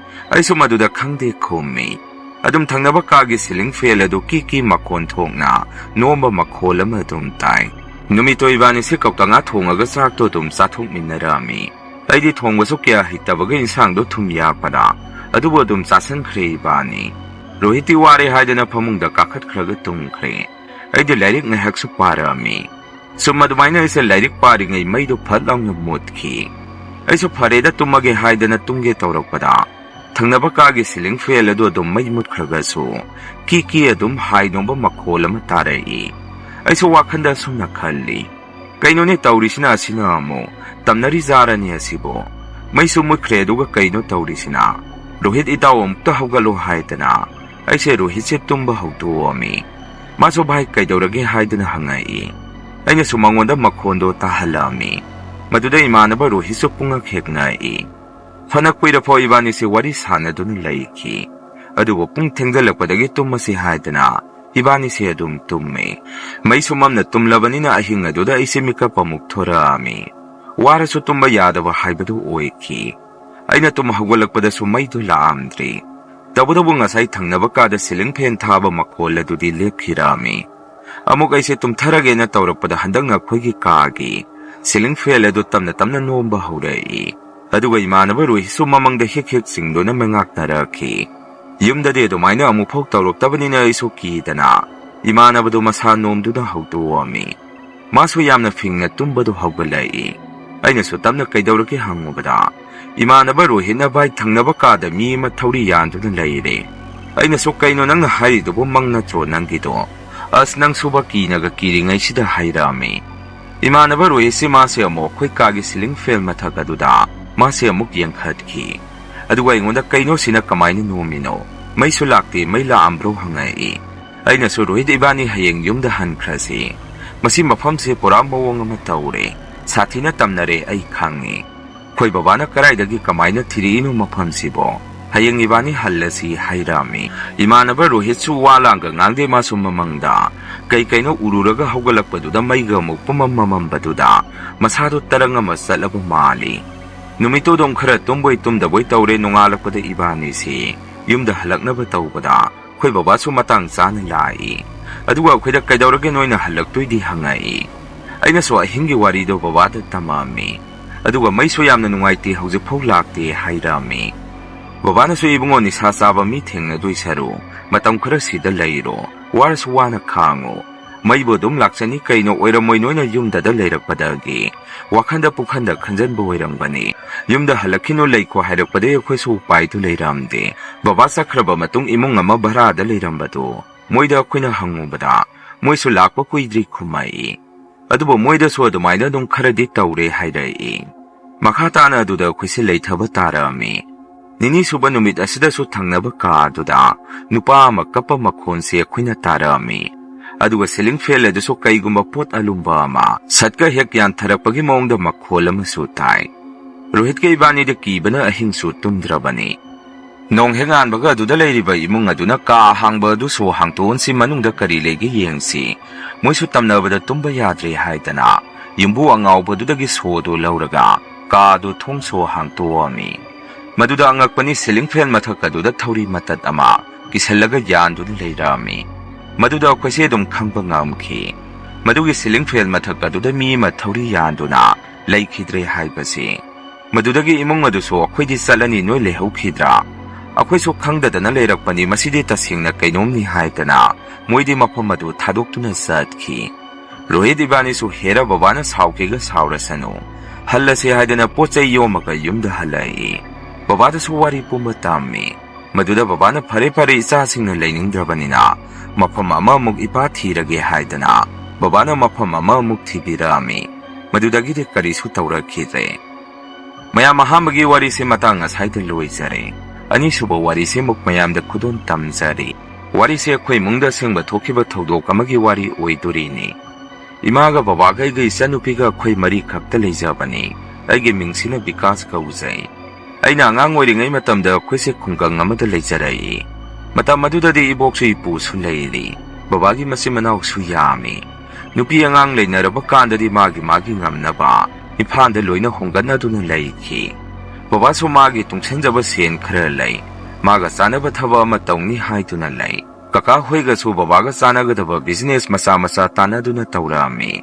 ꯑꯩꯁꯨ ꯃꯗꯨꯗ ꯈꯪꯗꯦ ꯈꯨꯝꯃꯤ꯫ ꯑꯗꯨꯝ ꯊꯪꯅꯕ ꯀꯥꯒꯤ ceiling fan ꯑꯗꯨ ꯀꯤ ꯀꯤ ꯃꯈꯣꯟ ꯊꯣꯛꯅ ꯅꯣꯝꯕ ꯃꯈꯣꯜ ꯑꯃ ꯑꯗꯨꯝ ꯇꯥꯏ꯫ ꯅꯨꯃꯤꯠꯇꯣ ꯏꯕꯥꯅꯤꯁꯦ ꯀꯧꯇꯥ ꯉꯥ ꯊꯣꯡꯉꯒ ꯆꯥꯛꯇꯣ ꯑꯗꯨꯝ ꯆꯥꯊꯣꯛꯃꯤꯟꯅꯔꯛꯑꯝꯃꯤ꯫ ꯑꯩꯗꯤ ꯊꯣꯡꯕꯁꯨ ꯀꯌꯥ ꯍꯩꯇꯕꯒ ꯏꯟꯁꯥꯡꯗꯣ ꯊꯨꯝ ꯌꯥꯛꯄꯗ, ꯑꯗꯨꯕꯨ ꯑꯗꯨꯝ ꯆꯥꯁꯟꯈ꯭ꯔꯦ ꯏꯕꯥꯅꯤ꯫ ꯔꯣꯍꯤꯠꯇꯤ ꯋꯥꯔꯦ ꯍꯥꯏꯗꯅ ꯐꯃꯨꯡꯗ ꯀꯥꯈꯠꯈ꯭ꯔꯒ ꯇꯨꯝꯈ꯭ꯔꯦ꯫ ꯑꯩꯗꯤ ꯂꯥꯏꯔꯤꯛ ꯉꯥꯏꯍꯥꯛꯁꯨ ꯄꯥꯔꯛꯑꯝꯃꯤ꯫ ꯁꯨꯝ ꯑꯗꯨꯃꯥꯏꯅ ꯑꯩꯁꯦ ꯂꯥꯏꯔꯤꯛ ꯄꯥꯔꯤꯉꯩ ꯃꯩꯗꯨ ꯐꯠ ꯂꯥꯎꯅ ꯃꯨꯠꯈꯤ꯫ ꯑꯩꯁꯨ ꯐꯔꯦꯗ ꯇꯨꯝꯃꯒꯦ ꯍꯥꯏꯗꯅ ꯇꯨꯝꯒꯦ ꯇꯧꯔꯛꯄꯗ, ꯊꯪꯅꯕ ꯀꯥꯒꯤ ceiling fan ꯑꯗꯨ ꯑꯗꯨꯝ ꯃꯩ ꯃꯨꯠꯈ꯭ꯔꯒꯁꯨ ꯀꯤ ꯀꯤ ꯑꯗꯨꯝ ꯍꯥꯏ ꯅꯣꯡꯕ ꯃꯈꯣꯜ ꯑꯃ ꯇꯥꯔꯛꯏ꯫ ꯑꯩꯁꯨ ꯋꯥꯈꯟꯗ ꯑꯁꯨꯝꯅ ꯈꯜꯂꯤ, "ꯀꯩꯅꯣꯅꯦ ꯇꯧꯔꯤꯁꯤꯅ ꯑꯁꯤꯅ ꯑꯃꯨꯛ? ꯇꯝꯅꯔꯤ ꯖꯥꯔꯅꯤ ꯑꯁꯤꯕꯨ? ꯃꯩꯁꯨ ꯃꯨꯠꯈ꯭ꯔꯦ ꯑꯗꯨꯒ ꯀꯩꯅꯣ ꯇꯧꯔꯤꯁꯤꯅ?" "ꯔꯣꯍꯤꯠ ꯏꯇꯥꯎ ꯑꯃꯨꯛꯇ ꯍꯧꯒꯠꯂꯣ" ꯍꯥꯏꯗꯅ ꯑꯩꯁꯦ ꯔꯣꯍꯤꯠꯁꯦ ꯇꯨꯝꯕ ꯍꯧꯗꯣꯛꯑꯝꯃꯤ꯫ ꯃꯥꯁꯨ "ꯚꯥꯏ ꯀꯩꯗꯧꯔꯒꯦ?" ꯍꯥꯏꯗꯨꯅ ꯍꯪꯉꯛꯏ꯫ ꯑꯩꯅꯁꯨ ꯃꯉꯣꯟꯗ ꯃꯈꯣꯟꯗꯣ ꯇꯥꯍꯜꯂꯝꯃꯤ꯫ ꯃꯗꯨꯗ ꯏꯃꯥꯟꯅꯕ ꯔꯣꯍꯤꯠꯁꯨ ꯄꯨꯡꯉꯛ ꯍꯦꯛ ꯉꯛꯏ꯫ ꯐꯅ ꯀꯨꯏꯔꯐꯥꯎ ꯏꯕꯥꯅꯤꯁꯦ ꯋꯥꯔꯤ ꯁꯥꯟꯅꯗꯨꯅ ꯂꯩꯈꯤ꯫ ꯑꯗꯨꯕꯨ ꯄꯨꯡ ꯊꯦꯡꯖꯜꯂꯛꯄꯗꯒꯤ ꯇꯨꯝꯃꯁꯤ ꯍꯥꯏꯗꯅ ꯏꯕꯥꯅꯤꯁꯦ ꯑꯗꯨꯝ ꯇꯨꯝꯃꯤ꯫ ꯃꯩꯁꯨ ꯃꯝꯅ ꯇꯨꯝꯂꯕꯅꯤꯅ ꯑꯍꯤꯡ ꯑꯗꯨꯗ ꯑꯩꯁꯦ ꯃꯤꯀꯞ ꯑꯃꯨꯛ ꯊꯣꯔꯛꯑꯝꯃꯤ꯫ ꯋꯥꯔꯁꯨ ꯇꯨꯝꯕ ꯌꯥꯗꯕ ꯍꯥꯏꯕꯗꯨ ꯑꯣꯏꯈꯤ꯫ ꯑꯩꯅ ꯇꯨꯝ ꯍꯧꯒꯠꯂꯛꯄꯗꯁꯨ ꯃꯩꯗꯨ ꯂꯥꯛꯑꯝꯗ꯭ꯔꯤ꯫ ꯇꯧꯕꯇꯕꯨ ꯉꯁꯥꯏ ꯊꯪꯅꯕ ꯀꯥꯗ ceiling fan ꯊꯥꯕ ꯃꯈꯣꯜ ꯑꯗꯨꯗꯤ ꯂꯦꯞꯈꯤꯔꯛꯑꯝꯃꯤ꯫ ꯑꯃꯨꯛ ꯑꯩꯁꯦ ꯇꯨꯝꯊꯔꯒꯦꯅ ꯇꯧꯔꯛꯄꯗ ꯍꯟꯗꯛꯅ ꯑꯩꯈꯣꯏꯒꯤ ꯀꯥꯒꯤ ceiling fan ꯑꯗꯨ ꯇꯞꯅ ꯇꯞꯅ ꯅꯣꯝꯕ ꯍꯧꯔꯛꯏ꯫ ꯑꯗꯨꯒ ꯏꯃꯥꯟꯅꯕ ꯔꯣꯍꯤꯠꯁꯨ ꯃꯃꯪꯗ ꯍꯤꯛ ꯍꯤꯛ ꯆꯤꯡꯗꯨꯅ ꯃꯉꯥꯛꯅꯔꯛꯈꯤ꯫ ꯌꯨꯝꯗꯗꯤ ꯑꯗꯨꯃꯥꯏꯅ ꯑꯃꯨꯛꯐꯥꯎ ꯇꯧꯔꯛꯇꯕꯅꯤꯅ ꯑꯩꯁꯨ ꯀꯤꯗꯅ ꯏꯃꯥꯟꯅꯕꯗꯨ ꯃꯁꯥ ꯅꯣꯝꯗꯨꯅ ꯍꯧꯗꯣꯛꯑꯝꯃꯤ꯫ ꯃꯥꯁꯨ ꯌꯥꯝꯅ ꯐꯤꯡꯅ ꯇꯨꯝꯕꯗꯨ ꯍꯧꯒꯠꯂꯛꯏ꯫ ꯑꯩꯅꯁꯨ ꯇꯞꯅ "ꯀꯩꯗꯧꯔꯒꯦ?" ꯍꯪꯉꯨꯕꯗ ꯏꯃꯥꯟꯅꯕ ꯔꯣꯍꯤꯠꯅ "ꯚꯥꯏ, ꯊꯪꯅꯕ ꯀꯥꯗ ꯃꯤ ꯑꯃ ꯊꯧꯔꯤ ꯌꯥꯟꯗꯨꯅ ꯂꯩꯔꯦ"꯫ ꯑꯩꯅꯁꯨ "ꯀꯩꯅꯣ ꯅꯪꯅ ꯍꯥꯏꯔꯤꯗꯨꯕꯨ? ꯃꯪ ꯅꯠꯇ꯭ꯔꯣ ꯅꯪꯒꯤꯗꯣ? ꯑꯁ, ꯅꯪꯁꯨꯕ ꯀꯤꯅꯒ ꯀꯤꯔꯤꯉꯩꯁꯤꯗ" ꯍꯥꯏꯔꯛꯑꯝꯃꯤ꯫ ꯏꯃꯥꯟꯅꯕ ꯔꯣꯍꯤꯠꯁꯤ ꯃꯥꯁꯦ ꯑꯃꯨꯛ ꯑꯩꯈꯣꯏ ꯀꯥꯒꯤ ceiling fan ꯃꯊꯛ ꯑꯗꯨꯗ ꯃꯥꯁꯦ ꯑꯃꯨꯛ ꯌꯦꯡꯈꯠꯈꯤ꯫ ꯑꯗꯨꯒ ꯑꯩꯉꯣꯟꯗ "ꯀꯩꯅꯣ ꯁꯤꯅ ꯀꯃꯥꯏꯅ ꯅꯣꯝꯃꯤꯅꯣ? ꯃꯩꯁꯨ ꯂꯥꯛꯇꯦ, ꯃꯩ ꯂꯥꯛꯑꯝꯕ꯭ꯔꯣ?" ꯍꯪꯉꯛꯏ꯫ ꯑꯩꯅꯁꯨ "ꯔꯣꯍꯤꯠ, ꯏꯕꯥꯅꯤ ꯍꯌꯦꯡ ꯌꯨꯝꯗ ꯍꯟꯈ꯭ꯔꯁꯤ꯫ ꯃꯁꯤ ꯃꯐꯝꯁꯦ ꯄꯨꯔꯥ ꯃꯑꯣꯡ ꯑꯃ ꯇꯧꯔꯦ꯫ ꯁꯥꯊꯤꯅ ꯇꯝꯅꯔꯦ, ꯑꯩ ꯈꯪꯉꯤ꯫ ꯑꯩꯈꯣꯏ ꯕꯕꯥꯅ ꯀꯗꯥꯏꯗꯒꯤ ꯀꯃꯥꯏꯅ ꯊꯤꯔꯛꯏꯅꯣ ꯃꯐꯝꯁꯤꯕꯣ? ꯍꯌꯦꯡ ꯏꯕꯥꯅꯤ ꯍꯜꯂꯁꯤ" ꯍꯥꯏꯔꯛꯑꯝꯃꯤ꯫ ꯏꯃꯥꯟꯅꯕ ꯔꯣꯍꯤꯠꯁꯨ ꯋꯥ ꯂꯥꯡꯒ ꯉꯥꯡꯗꯦ, ꯃꯥꯁꯨ ꯃꯃꯪꯗ ꯀꯩ ꯀꯩꯅꯣ ꯎꯔꯨꯔꯒ ꯍꯧꯒꯠꯂꯛꯄꯗꯨꯗ ꯃꯩꯒ ꯑꯃꯨꯛ ꯄꯨꯝꯃꯝ ꯃꯝꯃꯝꯕꯗꯨꯗ ꯃꯁꯥꯗꯣ ꯇꯔꯪ ꯑꯃ ꯆꯠꯂꯕ ꯃꯥꯜꯂꯤ꯫ ꯅꯨꯃꯤꯠꯇꯨ ꯑꯗꯨꯝ ꯈꯔ ꯇꯨꯝꯕꯣꯏ ꯇꯨꯝꯗꯕꯣꯏ ꯇꯧꯔꯦ꯫ ꯅꯣꯡꯉꯥꯜꯂꯛꯄꯗ ꯏꯕꯥꯅꯤꯁꯤ ꯌꯨꯝꯗ ꯍꯜꯂꯛꯅꯕ ꯇꯧꯕꯗ ꯑꯩꯈꯣꯏ ꯕꯕꯥꯁꯨ ꯃꯇꯥꯡ ꯆꯥꯅ ꯂꯥꯛꯏ꯫ ꯑꯗꯨꯒ ꯑꯩꯈꯣꯏꯗ "ꯀꯩꯗꯧꯔꯒꯦ ꯅꯣꯏꯅ ꯍꯜꯂꯛꯇꯣꯏꯗꯤ?" ꯍꯪꯉꯛꯏ꯫ ꯑꯩꯅꯁꯨ ꯑꯍꯤꯡꯒꯤ ꯋꯥꯔꯤꯗꯣ ꯕꯕꯥꯗ ꯇꯝꯃꯛꯑꯝꯃꯤ꯫ ꯑꯗꯨꯒ "ꯃꯩꯁꯨ ꯌꯥꯝꯅ ꯅꯨꯡꯉꯥꯏꯇꯦ, ꯍꯧꯖꯤꯛꯐꯥꯎ ꯂꯥꯛꯇꯦ" ꯍꯥꯏꯔꯛꯑꯝꯃꯤ꯫ ꯕꯕꯥꯅꯁꯨ "ꯏꯕꯨꯡꯉꯣ, ꯅꯤꯁꯥ ꯆꯥꯕ ꯃꯤ ꯊꯦꯡꯅꯗꯣꯏ ꯁꯔꯨꯛ ꯃꯇꯝ ꯈꯔ ꯁꯤꯗ ꯂꯩꯔꯣ, ꯋꯥꯔꯁꯨ ꯋꯥꯅ ꯈꯥꯡꯉꯨ꯫ ꯃꯩꯕꯨ ꯑꯗꯨꯝ ꯂꯥꯛꯆꯅꯤ, ꯀꯩꯅꯣ ꯑꯣꯏꯔꯝꯃꯣꯏ, ꯅꯣꯏꯅ ꯌꯨꯝꯗꯗ ꯂꯩꯔꯛꯄꯗꯒꯤ ꯋꯥꯈꯟꯗ ꯄꯨꯈꯟꯗ ꯈꯟꯖꯟꯕ ꯑꯣꯏꯔꯝꯒꯅꯤ꯫ ꯌꯨꯝꯗ ꯍꯜꯂꯛꯈꯤꯅꯨ ꯂꯩꯈꯣ ꯍꯥꯏꯔꯛꯄꯗꯒꯤ ꯑꯩꯈꯣꯏꯁꯨ ꯎꯄꯥꯏꯗꯨ ꯂꯩꯔꯝꯗꯦ꯫ ꯕꯕꯥ ꯆꯠꯈ꯭ꯔꯕ ꯃꯇꯨꯡ ꯏꯃꯨꯡ ꯑꯃ ꯚꯔꯥꯗ ꯂꯩꯔꯝꯕꯗꯨ ꯃꯣꯏꯗ ꯑꯩꯈꯣꯏꯅ ꯍꯪꯉꯨꯕꯗ ꯃꯣꯏꯁꯨ ꯂꯥꯛꯄ ꯀꯨꯏꯗ꯭ꯔꯤ ꯈꯨꯝꯃꯛꯏ꯫ ꯑꯗꯨꯕꯨ ꯃꯣꯏꯗꯁꯨ ꯑꯗꯨꯃꯥꯏꯅ ꯑꯗꯨꯝ ꯈꯔꯗꯤ ꯇꯧꯔꯦ ꯍꯥꯏꯔꯛꯏ꯫ ꯃꯈꯥ ꯇꯥꯅ ꯑꯗꯨꯗ ꯑꯩꯈꯣꯏꯁꯦ ꯂꯩꯊꯕ ꯇꯥꯔꯛꯑꯝꯃꯤ꯫ ꯅꯤꯅꯤ ꯁꯨꯕ ꯅꯨꯃꯤꯠ ꯑꯁꯤꯗꯁꯨ ꯊꯪꯅꯕ ꯀꯥ ꯑꯗꯨꯗ ꯅꯨꯄꯥ ꯑꯃ ꯀꯞꯄ ꯃꯈꯣꯟꯁꯦ ꯑꯩꯈꯣꯏꯅ ꯇꯥꯔꯛꯑꯝꯃꯤ꯫ ꯑꯗꯨꯒ ceiling fan ꯑꯗꯨꯁꯨ ꯀꯩꯒꯨꯝꯕ ꯄꯣꯠ ꯑꯂꯨꯝꯕ ꯑꯃ ꯁꯠꯀ ꯍꯦꯛ ꯌꯥꯟꯊꯔꯛꯄꯒꯤ ꯃꯑꯣꯡꯗ ꯃꯈꯣꯜ ꯑꯃꯁꯨ ꯇꯥꯏ꯫ ꯔꯣꯍꯤꯠꯀ ꯏꯕꯥꯅꯤꯗ ꯀꯤꯕꯅ ꯑꯍꯤꯡꯁꯨ ꯇꯨꯝꯗ꯭ꯔꯕꯅꯤ꯫ ꯅꯣꯡ ꯍꯦꯛ ꯉꯥꯟꯕꯒ ꯑꯗꯨꯗ ꯂꯩꯔꯤꯕ ꯏꯃꯨꯡ ꯑꯗꯨꯅ ꯀꯥ ꯑꯍꯥꯡꯕ ꯑꯗꯨ ꯁꯣ ꯍꯥꯡꯇꯣꯛꯍꯟꯁꯤ, ꯃꯅꯨꯡꯗ ꯀꯔꯤ ꯂꯩꯒꯦ ꯌꯦꯡꯁꯤ꯫ ꯃꯣꯏꯁꯨ ꯇꯝꯅꯕꯗ ꯇꯨꯝꯕ ꯌꯥꯗ꯭ꯔꯦ ꯍꯥꯏꯗꯅ ꯌꯨꯝꯕꯨ ꯑꯉꯥꯎꯕꯗꯨꯗꯒꯤ ꯁꯣꯗꯨ ꯂꯧꯔꯒ ꯀꯥꯗꯨ ꯊꯣꯡ ꯁꯣ ꯍꯥꯡꯇꯣꯛꯑꯝꯃꯤ꯫ ꯃꯗꯨꯗ ꯑꯉꯛꯄꯅꯤ, ceiling fan ꯃꯊꯛ ꯑꯗꯨꯗ ꯊꯧꯔꯤ ꯃꯇꯠ ꯑꯃ ꯀꯤꯁꯜꯂꯒ ꯌꯥꯟꯗꯨꯅ ꯂꯩꯔꯝꯃꯤ꯫ ꯃꯗꯨꯗ ꯑꯩꯈꯣꯏꯁꯦ ꯑꯗꯨꯝ ꯈꯪꯕ ꯉꯝꯈꯤ꯫ ꯃꯗꯨꯒꯤ ceiling fan ꯃꯊꯛ ꯑꯗꯨꯗ ꯃꯤ ꯑꯃ ꯊꯧꯔꯤ ꯌꯥꯟꯗꯨꯅ ꯂꯩꯈꯤꯗ꯭ꯔꯦ ꯍꯥꯏꯕꯁꯤ꯫ ꯃꯗꯨꯗꯒꯤ ꯏꯃꯨꯡ ꯑꯗꯨꯁꯨ "ꯑꯩꯈꯣꯏꯗꯤ ꯆꯠꯂꯅꯤ, ꯅꯣꯏ ꯂꯩꯍꯧꯈꯤꯗ꯭ꯔꯥ?" ꯑꯩꯈꯣꯏꯁꯨ ꯈꯪꯗꯗꯅ ꯂꯩꯔꯛꯄꯅꯤ, ꯃꯁꯤꯗꯤ ꯇꯁꯦꯡꯅ ꯀꯩꯅꯣꯝꯅꯤ ꯍꯥꯏꯗꯅ ꯃꯣꯏꯗꯤ ꯃꯐꯝ ꯑꯗꯨ ꯊꯥꯗꯣꯛꯇꯨꯅ ꯆꯠꯈꯤ꯫ ꯔꯣꯍꯤꯠ ꯏꯕꯥꯅꯤꯁꯨ "ꯍꯦꯔ, ꯕꯕꯥꯅ ꯁꯥꯎꯒꯦꯒ ꯁꯥꯎꯔꯁꯅꯨ, ꯍꯜꯂꯁꯦ" ꯍꯥꯏꯗꯅ ꯄꯣꯠ ꯆꯩ ꯌꯣꯝꯃꯒ ꯌꯨꯝꯗ ꯍꯜꯂꯛꯏ꯫ ꯕꯕꯥꯗꯁꯨ ꯋꯥꯔꯤ ꯄꯨꯝꯕ ꯇꯝꯃꯤ꯫ ꯃꯗꯨꯗ ꯕꯕꯥꯅ "ꯐꯔꯦ ꯐꯔꯦ, ꯏꯆꯥꯁꯤꯡꯅ ꯂꯩꯅꯤꯡꯗ꯭ꯔꯕꯅꯤꯅ ꯃꯐꯝ ꯑꯃꯃꯨꯛ ꯏꯄꯥ ꯊꯤꯔꯒꯦ" ꯍꯥꯏꯗꯅ ꯕꯕꯥꯅ ꯃꯐꯝ ꯑꯃꯃꯨꯛ ꯊꯤꯕꯤꯔꯛꯑꯝꯃꯤ꯫ ꯃꯗꯨꯗꯒꯤꯗꯤ ꯀꯔꯤꯁꯨ ꯇꯧꯔꯛꯈꯤꯗ꯭ꯔꯦ꯫ ꯃꯌꯥꯝ, ꯑꯍꯥꯟꯕꯒꯤ ꯋꯥꯔꯤꯁꯦ ꯃꯇꯥꯡ ꯑꯁꯥꯏꯗ ꯂꯣꯏꯖꯔꯦ꯫ ꯑꯅꯤꯁꯨꯕ ꯋꯥꯔꯤꯁꯦ ꯑꯃꯨꯛ ꯃꯌꯥꯝꯗ ꯈꯨꯗꯣꯜ ꯇꯝꯖꯔꯤ꯫ ꯋꯥꯔꯤꯁꯦ ꯑꯩꯈꯣꯏ ꯏꯃꯨꯡꯗ ꯑꯁꯦꯡꯕ ꯊꯣꯛꯈꯤꯕ ꯊꯧꯗꯣꯛ ꯑꯃꯒꯤ ꯋꯥꯔꯤ ꯑꯣꯏꯗꯣꯔꯤꯅꯤ꯫ ꯏꯃꯥꯒ ꯕꯕꯥꯒ ꯑꯩꯒ ꯏꯆꯟꯅꯨꯄꯤꯒ ꯑꯩꯈꯣꯏ ꯃꯔꯤ ꯈꯛꯇ ꯂꯩꯖꯕꯅꯤ꯫ ꯑꯩꯒꯤ ꯃꯤꯡꯁꯤꯅ ꯕꯤꯀꯥꯁ ꯀꯧꯖꯩ꯫ ꯑꯩꯅ ꯑꯉꯥꯡ ꯑꯣꯏꯔꯤꯉꯩ ꯃꯇꯝꯗ ꯑꯩꯈꯣꯏꯁꯦ ꯈꯨꯡꯒꯪ ꯑꯃꯗ ꯂꯩꯖꯔꯛꯏ꯫ ꯃꯇꯝ ꯑꯗꯨꯗꯗꯤ ꯏꯕꯣꯛꯁꯨ ꯏꯄꯨꯁꯨ ꯂꯩꯔꯤ꯫ ꯕꯕꯥꯒꯤ ꯃꯆꯤꯟ ꯃꯅꯥꯎꯁꯨ ꯌꯥꯝꯃꯤ꯫ ꯅꯨꯄꯤ ꯑꯉꯥꯡ ꯂꯩꯅꯔꯕ ꯀꯥꯟꯗꯗꯤ ꯃꯥꯒꯤ ꯃꯥꯒꯤ ꯉꯝꯅꯕ ꯏꯝꯐꯥꯜꯗ ꯂꯣꯏꯅ ꯍꯣꯡꯒꯠꯅꯗꯨꯅ ꯂꯩꯈꯤ꯫ ꯕꯕꯥꯁꯨ ꯃꯥꯒꯤ ꯇꯨꯡꯁꯤꯟꯖꯕ ꯁꯦꯟ ꯈꯔ ꯂꯩ꯫ ꯃꯥꯒ ꯆꯥꯅꯕ ꯊꯕꯛ ꯑꯃ ꯇꯧꯅꯤ ꯍꯥꯏꯗꯨꯅ ꯂꯩ꯫ ꯀꯀꯥ ꯍꯣꯏꯒꯁꯨ ꯕꯕꯥꯒ ꯆꯥꯟꯅꯒꯗꯕ business ꯃꯆꯥ ꯃꯆꯥ ꯇꯥꯟꯅꯗꯨꯅ ꯇꯧꯔꯛꯑꯝꯃꯤ꯫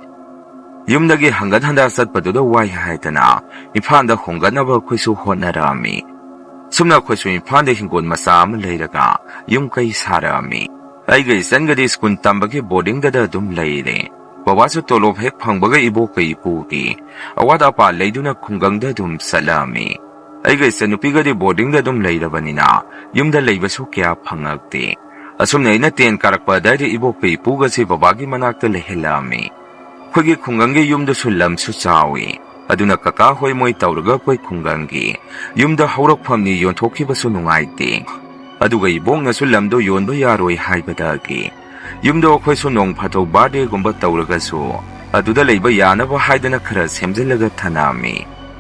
ꯌꯨꯝꯗꯒꯤ ꯍꯪꯒꯠ ꯍꯟꯗ ꯆꯠꯄꯗꯨꯗ ꯋꯥꯏ ꯍꯥꯏꯗꯅ ꯏꯝꯐꯥꯜꯗ ꯍꯣꯡꯒꯠꯅꯕ ꯑꯩꯈꯣꯏꯁꯨ ꯍꯣꯠꯅꯔꯛꯑꯝꯃꯤ꯫ ꯁꯨꯝꯅ ꯑꯩꯈꯣꯏꯁꯨ ꯏꯝꯐꯥꯜꯗ ꯍꯤꯡꯒꯣꯜ ꯃꯆꯥ ꯑꯃ ꯂꯩꯔꯒ ꯌꯨꯝ ꯀꯩ ꯁꯥꯔꯛꯑꯝꯃꯤ꯫ ꯑꯩꯒ ꯏꯆꯟꯒꯗꯤ ꯁ꯭ꯀꯨꯜ ꯇꯝꯕꯒꯤ ꯕꯣꯔꯗꯤꯡꯗꯗ ꯑꯗꯨꯝ ꯂꯩꯔꯦ꯫ ꯕꯕꯥꯁꯨ ꯇꯣꯂꯣꯞ ꯍꯦꯛ ꯐꯪꯕꯒ ꯏꯕꯣꯛꯀ ꯏꯄꯨꯒꯤ ꯑꯋꯥꯠ ꯑꯄꯥ ꯂꯩꯗꯨꯅ ꯈꯨꯡꯒꯪꯗ ꯑꯗꯨꯝ ꯆꯠꯂꯛꯑꯝꯃꯤ꯫ ꯑꯩꯒ ꯏꯆꯟꯅꯨꯄꯤꯒꯗꯤ ꯕꯣꯔꯗꯤꯡꯗ ꯑꯗꯨꯝ ꯂꯩꯔꯕꯅꯤꯅ ꯌꯨꯝꯗ ꯂꯩꯕꯁꯨ ꯀꯌꯥ ꯐꯪꯉꯛꯇꯦ꯫ ꯑꯁꯨꯝꯅ ꯑꯩꯅ ꯇꯦꯟ ꯀꯥꯔꯛꯄ ꯑꯗꯥꯏꯗ ꯏꯕꯣꯛꯀ ꯏꯄꯨꯒꯁꯦ ꯕꯕꯥꯒꯤ ꯃꯅꯥꯛꯇ ꯂꯩꯍꯜꯂꯛꯑꯝꯃꯤ꯫ ꯑꯩꯈꯣꯏꯒꯤ ꯈꯨꯡꯒꯪꯒꯤ ꯌꯨꯝꯗꯨꯁꯨ ꯂꯝꯁꯨ ꯆꯥꯎꯏ꯫ ꯑꯗꯨꯅ ꯀꯀꯥ ꯍꯣꯏ ꯃꯣꯏ ꯇꯧꯔꯒ ꯑꯩꯈꯣꯏ ꯈꯨꯡꯒꯪꯒꯤ ꯌꯨꯝꯗ ꯍꯧꯔꯛꯐꯝꯅꯤ, ꯌꯣꯟꯊꯣꯛꯈꯤꯕꯁꯨ ꯅꯨꯡꯉꯥꯏꯇꯦ꯫ ꯑꯗꯨꯒ ꯏꯕꯣꯛꯅꯁꯨ ꯂꯝꯗꯣ ꯌꯣꯟꯕ ꯌꯥꯔꯣꯏ ꯍꯥꯏꯕꯗꯒꯤ ꯌꯨꯝꯗꯣ ꯑꯩꯈꯣꯏꯁꯨ ꯅꯣꯡ ꯐꯥꯗꯣꯛ ꯕꯥꯔꯗꯦꯒꯨꯝꯕ ꯇꯧꯔꯒꯁꯨ ꯑꯗꯨꯗ ꯂꯩꯕ ꯌꯥꯅꯕ ꯍꯥꯏꯗꯅ ꯈꯔ ꯁꯦꯝꯖꯤꯜꯂꯒ ꯊꯅꯝꯃꯤ꯫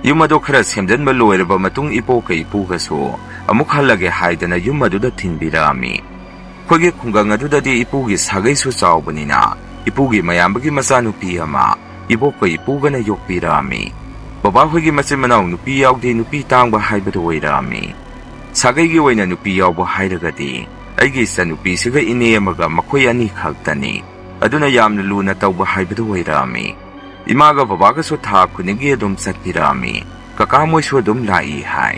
ꯌꯨꯝ ꯑꯗꯣ ꯈꯔ ꯁꯦꯝꯖꯤꯟꯕ ꯂꯣꯏꯔꯕ ꯃꯇꯨꯡ ꯏꯕꯣꯛꯀ ꯏꯄꯨꯒꯁꯨ ꯑꯃꯨꯛ ꯍꯜꯂꯒꯦ ꯍꯥꯏꯗꯅ ꯌꯨꯝ ꯑꯗꯨꯗ ꯊꯤꯟꯕꯤꯔꯛꯑꯝꯃꯤ꯫ ꯑꯩꯈꯣꯏꯒꯤ ꯈꯨꯡꯒꯪ ꯑꯗꯨꯗꯗꯤ ꯏꯄꯨꯒꯤ ꯁꯥꯒꯩꯁꯨ ꯆꯥꯎꯕꯅꯤꯅ ꯏꯄꯨꯒꯤ ꯃꯌꯥꯝꯕꯒꯤ ꯃꯆꯥꯅꯨꯄꯤ ꯑꯃ, ꯏꯕꯣꯛꯀ ꯏꯄꯨꯒꯅ ꯌꯣꯛꯄꯤꯔꯛꯑꯝꯃꯤ꯫ ꯕꯕꯥ ꯍꯣꯏꯒꯤ ꯃꯆꯤꯟ ꯃꯅꯥꯎ ꯅꯨꯄꯤ ꯌꯥꯎꯗꯦ, ꯅꯨꯄꯤ ꯇꯥꯡꯕ ꯍꯥꯏꯕꯗꯨ ꯑꯣꯏꯔꯛꯑꯝꯃꯤ꯫ ꯁꯥꯒꯩꯒꯤ ꯑꯣꯏꯅ ꯅꯨꯄꯤ ꯌꯥꯎꯕ ꯍꯥꯏꯔꯒꯗꯤ ꯑꯩꯒꯤ ꯏꯆꯟꯅꯨꯄꯤꯁꯤꯒ ꯏꯅꯦ ꯑꯃꯒ ꯃꯈꯣꯏ ꯑꯅꯤ ꯈꯛꯇꯅꯤ꯫ ꯑꯗꯨꯅ ꯌꯥꯝꯅ ꯂꯨꯅ ꯇꯧꯕ ꯍꯥꯏꯕꯗꯨ ꯑꯣꯏꯔꯛꯑꯝꯃꯤ꯫ ꯏꯃꯥꯒ ꯕꯕꯥꯒꯁꯨ ꯊꯥ ꯈꯨꯗꯤꯡꯒꯤ ꯑꯗꯨꯝ ꯆꯠꯄꯤꯔꯛꯑꯝꯃꯤ꯫ ꯀꯀꯥ ꯃꯣꯏꯁꯨ ꯑꯗꯨꯝ ꯂꯥꯛꯏ ꯍꯥꯏ꯫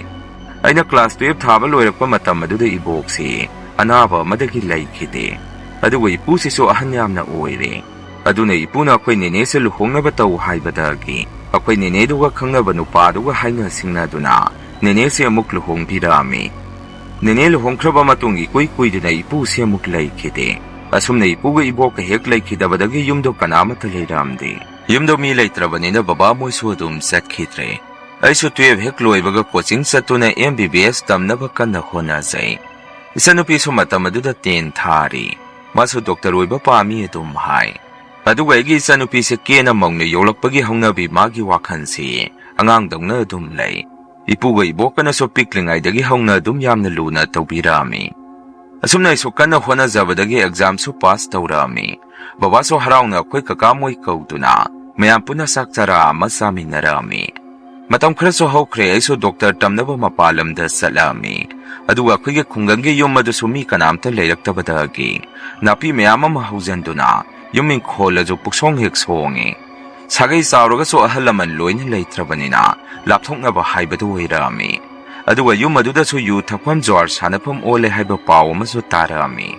ꯑꯩꯅ ꯀ꯭ꯂꯥꯁ ꯇꯨꯌꯦꯜꯐ ꯊꯥꯕ ꯂꯣꯏꯔꯛꯄ ꯃꯇꯝ ꯑꯗꯨꯗ ꯏꯕꯣꯛꯁꯤ ꯑꯅꯥꯕ ꯑꯃꯗꯒꯤ ꯂꯩꯈꯤꯗꯦ꯫ ꯑꯗꯨꯒ ꯏꯄꯨꯁꯤꯁꯨ ꯑꯍꯟ ꯌꯥꯝꯅ ꯑꯣꯏꯔꯦ꯫ ꯑꯗꯨꯅ ꯏꯄꯨꯅ ꯑꯩꯈꯣꯏ ꯅꯦꯅꯦꯁꯦ ꯂꯨꯍꯣꯡꯅꯕ ꯇꯧ ꯍꯥꯏꯕꯗꯒꯤ ꯑꯩꯈꯣꯏ ꯅꯦꯅꯦꯗꯨꯒ ꯈꯪꯅꯕ ꯅꯨꯄꯥꯗꯨꯒ ꯍꯥꯏꯅ ꯁꯤꯡꯅꯗꯨꯅ ꯅꯦꯅꯦꯁꯦ ꯑꯃꯨꯛ ꯂꯨꯍꯣꯡꯕꯤꯔꯛꯑꯝꯃꯤ꯫ ꯅꯦꯅꯦ ꯂꯨꯍꯣꯡꯈ꯭ꯔꯕ ꯃꯇꯨꯡ ꯏꯀꯨꯏ ꯀꯨꯏꯗꯅ ꯏꯄꯨꯁꯦ ꯑꯃꯨꯛ ꯂꯩꯈꯤꯗꯦ꯫ ꯑꯁꯨꯝꯅ ꯏꯄꯨꯒ ꯏꯕꯣꯛꯀ ꯍꯦꯛ ꯂꯩꯈꯤꯗꯕꯗꯒꯤ ꯌꯨꯝꯗꯣ ꯀꯅꯥꯃꯠꯇ ꯂꯩꯔꯝꯗꯦ꯫ ꯌꯨꯝꯗꯣ ꯃꯤ ꯂꯩꯇ꯭ꯔꯕꯅꯤꯅ ꯕꯕꯥ ꯃꯣꯏꯁꯨ ꯑꯗꯨꯝ ꯆꯠꯈꯤꯗ꯭ꯔꯦ꯫ ꯑꯩꯁꯨ ꯇꯨꯌꯦꯜꯐ ꯍꯦꯛ ꯂꯣꯏꯕꯒ ꯀꯣꯆꯤꯡ ꯆꯠꯇꯨꯅ ꯑꯦꯝ ꯕꯤ ꯕꯤ ꯑꯦꯁ ꯇꯝꯅꯕ ꯀꯟꯅ ꯍꯣꯠꯅꯖꯩ꯫ ꯏꯆꯟꯅꯨꯄꯤꯁꯨ ꯃꯇꯝ ꯑꯗꯨꯗ ꯇꯦꯟ ꯊꯥꯔꯤ꯫ ꯃꯥꯁꯨ ꯗꯣꯛꯇꯔ ꯑꯣꯏꯕ ꯄꯥꯝꯃꯤ ꯑꯗꯨꯝ ꯍꯥꯏ꯫ ꯑꯗꯨꯒ ꯑꯩꯒꯤ ꯏꯆꯟꯅꯨꯄꯤꯁꯦ ꯀꯦꯅ ꯃꯧꯅ ꯌꯣꯛꯂꯛꯄꯒꯤ ꯍꯧꯅꯕꯤ ꯃꯥꯒꯤ ꯋꯥꯈꯜꯁꯤ ꯑꯉꯥꯡꯗꯧꯅ ꯑꯗꯨꯝ ꯂꯩ꯫ ꯏꯄꯨꯒ ꯏꯕꯣꯛꯀꯅꯁꯨ ꯄꯤꯛꯂꯤꯉꯩꯗꯒꯤ ꯍꯧꯅ ꯑꯗꯨꯝ ꯌꯥꯝꯅ ꯂꯨꯅ ꯇꯧꯕꯤꯔꯛꯑꯝꯃꯤ꯫ ꯑꯁꯨꯝꯅ ꯑꯩꯁꯨ ꯀꯟꯅ ꯍꯣꯠꯅꯖꯕꯗꯒꯤ ꯑꯦꯛꯖꯥꯝꯁꯨ ꯄꯥꯁ ꯇꯧꯔꯛꯑꯝꯃꯤ꯫ ꯕꯕꯥꯁꯨ ꯍꯔꯥꯎꯅ ꯑꯩꯈꯣꯏ ꯀꯀꯥ ꯃꯣꯏ ꯀꯧꯗꯨꯅ ꯃꯌꯥꯝ ꯄꯨꯟꯅ ꯆꯥꯛ ꯆꯔꯥ ꯑꯃ ꯆꯥꯃꯤꯟꯅꯔꯛꯑꯝꯃꯤ꯫ ꯃꯇꯝ ꯈꯔꯁꯨ ꯍꯧꯈ꯭ꯔꯦ, ꯑꯩꯁꯨ ꯗꯣꯛꯇꯔ ꯇꯝꯅꯕ ꯃꯄꯥꯟ ꯂꯝꯗ ꯆꯠꯂꯛꯑꯝꯃꯤ꯫ ꯑꯗꯨꯒ ꯑꯩꯈꯣꯏꯒꯤ ꯈꯨꯡꯒꯪꯒꯤ ꯌꯨꯝ ꯑꯗꯨꯁꯨ ꯃꯤ ꯀꯅꯥꯝꯇ ꯂꯩꯔꯛꯇꯕꯗꯒꯤ ꯅꯥꯄꯤ ꯃꯌꯥꯝ ꯑꯃ ꯍꯧꯖꯤꯟꯗꯨꯅ ꯌꯨꯝ ꯏꯪꯈꯣꯜ ꯑꯗꯨ ꯄꯨꯛꯁꯣꯡ ꯍꯦꯛ ꯁꯣꯡꯉꯤ꯫ ꯁꯥꯒꯩ ꯆꯥꯎꯔꯒꯁꯨ ꯑꯍꯜ ꯂꯃꯟ ꯂꯣꯏꯅ ꯂꯩꯇ꯭ꯔꯕꯅꯤꯅ ꯂꯥꯞꯊꯣꯛꯅꯕ ꯍꯥꯏꯕꯗꯨ ꯑꯣꯏꯔꯛꯑꯝꯃꯤ꯫ ꯑꯗꯨꯒ ꯌꯨꯝ ꯑꯗꯨꯗꯁꯨ ꯌꯨ ꯊꯛꯐꯝ, ꯖꯨꯋꯥꯔ ꯁꯥꯟꯅꯐꯝ ꯑꯣꯜꯂꯦ ꯍꯥꯏꯕ ꯄꯥꯎ ꯑꯃꯁꯨ ꯇꯥꯔꯛꯑꯝꯃꯤ꯫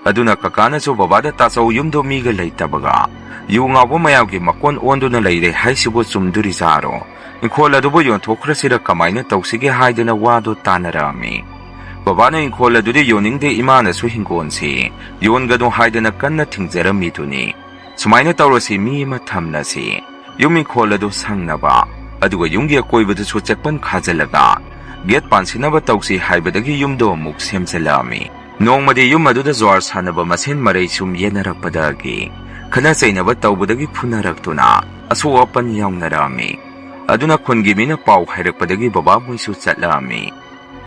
ꯑꯗꯨꯅ ꯀꯀꯥꯅꯁꯨ ꯕꯕꯥꯗ, "ꯇꯥꯆꯧ, ꯌꯨꯝꯗꯣ ꯃꯤꯒ ꯂꯩꯇꯕꯒ ꯌꯨ ꯉꯥꯎꯕ ꯃꯌꯥꯝꯒꯤ ꯃꯀꯣꯟ ꯑꯣꯟꯗꯨꯅ ꯂꯩꯔꯦ ꯍꯥꯏꯁꯤꯕꯨ ꯆꯨꯝꯗꯨꯔꯤꯖꯥꯔꯣ? ꯏꯪꯈꯣꯜ ꯑꯗꯨꯕꯨ ꯌꯣꯟꯊꯣꯛꯈ꯭ꯔꯁꯤꯔ ꯀꯃꯥꯏꯅ ꯇꯧꯁꯤꯒꯦ?" ꯍꯥꯏꯗꯅ ꯋꯥꯗꯨ ꯇꯥꯅꯔꯝꯃꯤ꯫ ꯕꯕꯥꯅ ꯏꯪꯈꯣꯜ ꯑꯗꯨꯗꯤ ꯌꯣꯟꯅꯤꯡꯗꯦ, ꯏꯃꯥꯅꯁꯨ ꯍꯤꯡꯒꯣꯜꯁꯤ ꯌꯣꯟꯒꯅꯨ ꯍꯥꯏꯗꯅ ꯀꯟꯅ ꯊꯤꯡꯖꯔꯝꯃꯤꯗꯨꯅꯤ꯫ "ꯁꯨꯃꯥꯏꯅ ꯇꯧꯔꯁꯤ, ꯃꯤ ꯑꯃ ꯊꯝꯂꯁꯤ, ꯌꯨꯝ ꯏꯪꯈꯣꯜ ꯑꯗꯨ ꯁꯪꯅꯕ, ꯑꯗꯨꯒ ꯌꯨꯝꯒꯤ ꯑꯀꯣꯏꯕꯗꯨꯁꯨ ꯆꯦꯛꯄꯟ ꯈꯥꯖꯤꯜꯂꯒ ꯒꯦꯠ ꯄꯥꯟꯁꯤꯟꯅꯕ ꯇꯧꯁꯤ" ꯍꯥꯏꯕꯗꯒꯤ ꯌꯨꯝꯗꯣ ꯑꯃꯨꯛ ꯁꯦꯝꯖꯤꯜꯂꯛꯑꯝꯃꯤ꯫ ꯅꯣꯡꯃꯗꯤ ꯌꯨꯝ ꯑꯗꯨꯗ ꯖ꯭ꯋꯥꯔ ꯁꯥꯟꯅꯕ ꯃꯁꯦꯟ ꯃꯔꯩ ꯁꯨꯝ ꯌꯦꯟꯅꯔꯛꯄꯗꯒꯤ, ꯈꯠꯅ ꯆꯩꯅꯕ ꯇꯧꯕꯗꯒꯤ ꯐꯨꯅꯔꯛꯇꯨꯅ ꯑꯁꯣꯛ ꯑꯄꯟ ꯌꯥꯎꯅꯔꯛꯑꯝꯃꯤ꯫ ꯑꯗꯨꯅ ꯈꯨꯟꯒꯤ ꯃꯤꯅ ꯄꯥꯎ ꯍꯥꯏꯔꯛꯄꯗꯒꯤ ꯕꯕꯥ ꯃꯣꯏꯁꯨ ꯆꯠꯂꯛꯑꯝꯃꯤ꯫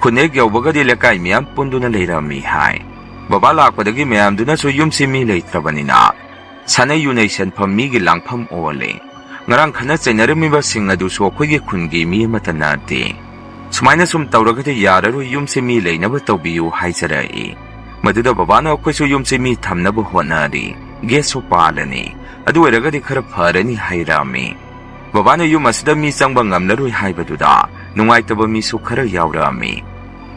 ꯈꯨꯟ ꯍꯦꯛ ꯌꯧꯕꯒꯗꯤ ꯂꯩꯀꯥꯏ ꯃꯤꯌꯥꯝ ꯄꯨꯟꯗꯨꯅ ꯂꯩꯔꯝꯃꯤ ꯍꯥꯏ꯫ ꯕꯕꯥ ꯂꯥꯛꯄꯗꯒꯤ ꯃꯌꯥꯝꯗꯨꯅꯁꯨ ꯌꯨꯝꯁꯤ ꯃꯤ ꯂꯩꯇ꯭ꯔꯕꯅꯤꯅ ꯁꯥꯟꯅꯩ ꯌꯨꯅꯩ ꯁꯦꯟꯐꯝ ꯃꯤꯒꯤ ꯂꯥꯡꯐꯝ ꯑꯣꯜꯂꯦ꯫ ꯉꯔꯥꯡ ꯈꯠꯅ ꯆꯩꯅꯔꯝꯃꯤꯕꯁꯤꯡ ꯑꯗꯨꯁꯨ ꯑꯩꯈꯣꯏꯒꯤ ꯈꯨꯟꯒꯤ ꯃꯤ ꯑꯃꯠꯇ ꯅꯠꯇꯦ꯫ "ꯁꯨꯃꯥꯏꯅ ꯁꯨꯝ ꯇꯧꯔꯒꯗꯤ ꯌꯥꯔꯔꯣꯏ, ꯌꯨꯝꯁꯤ ꯃꯤ ꯂꯩꯅꯕ ꯇꯧꯕꯤꯌꯨ" ꯍꯥꯏꯖꯔꯛꯏ꯫ ꯃꯗꯨꯗ ꯕꯕꯥꯅ, "ꯑꯩꯈꯣꯏꯁꯨ ꯌꯨꯝꯁꯤ ꯃꯤ ꯊꯝꯅꯕ ꯍꯣꯠꯅꯔꯤ, ꯒꯦꯠꯁꯨ ꯄꯥꯜꯂꯅꯤ, ꯑꯗꯨ ꯑꯣꯏꯔꯒꯗꯤ ꯈꯔ ꯐꯔꯅꯤ" ꯍꯥꯏꯔꯛꯑꯝꯃꯤ꯫ ꯕꯕꯥꯅ ꯌꯨꯝ ꯑꯁꯤꯗ ꯃꯤ ꯆꯪꯕ ꯉꯝꯂꯔꯣꯏ ꯍꯥꯏꯕꯗꯨꯗ ꯅꯨꯡꯉꯥꯏꯇꯕ ꯃꯤꯁꯨ ꯈꯔ ꯌꯥꯎꯔꯛꯑꯝꯃꯤ꯫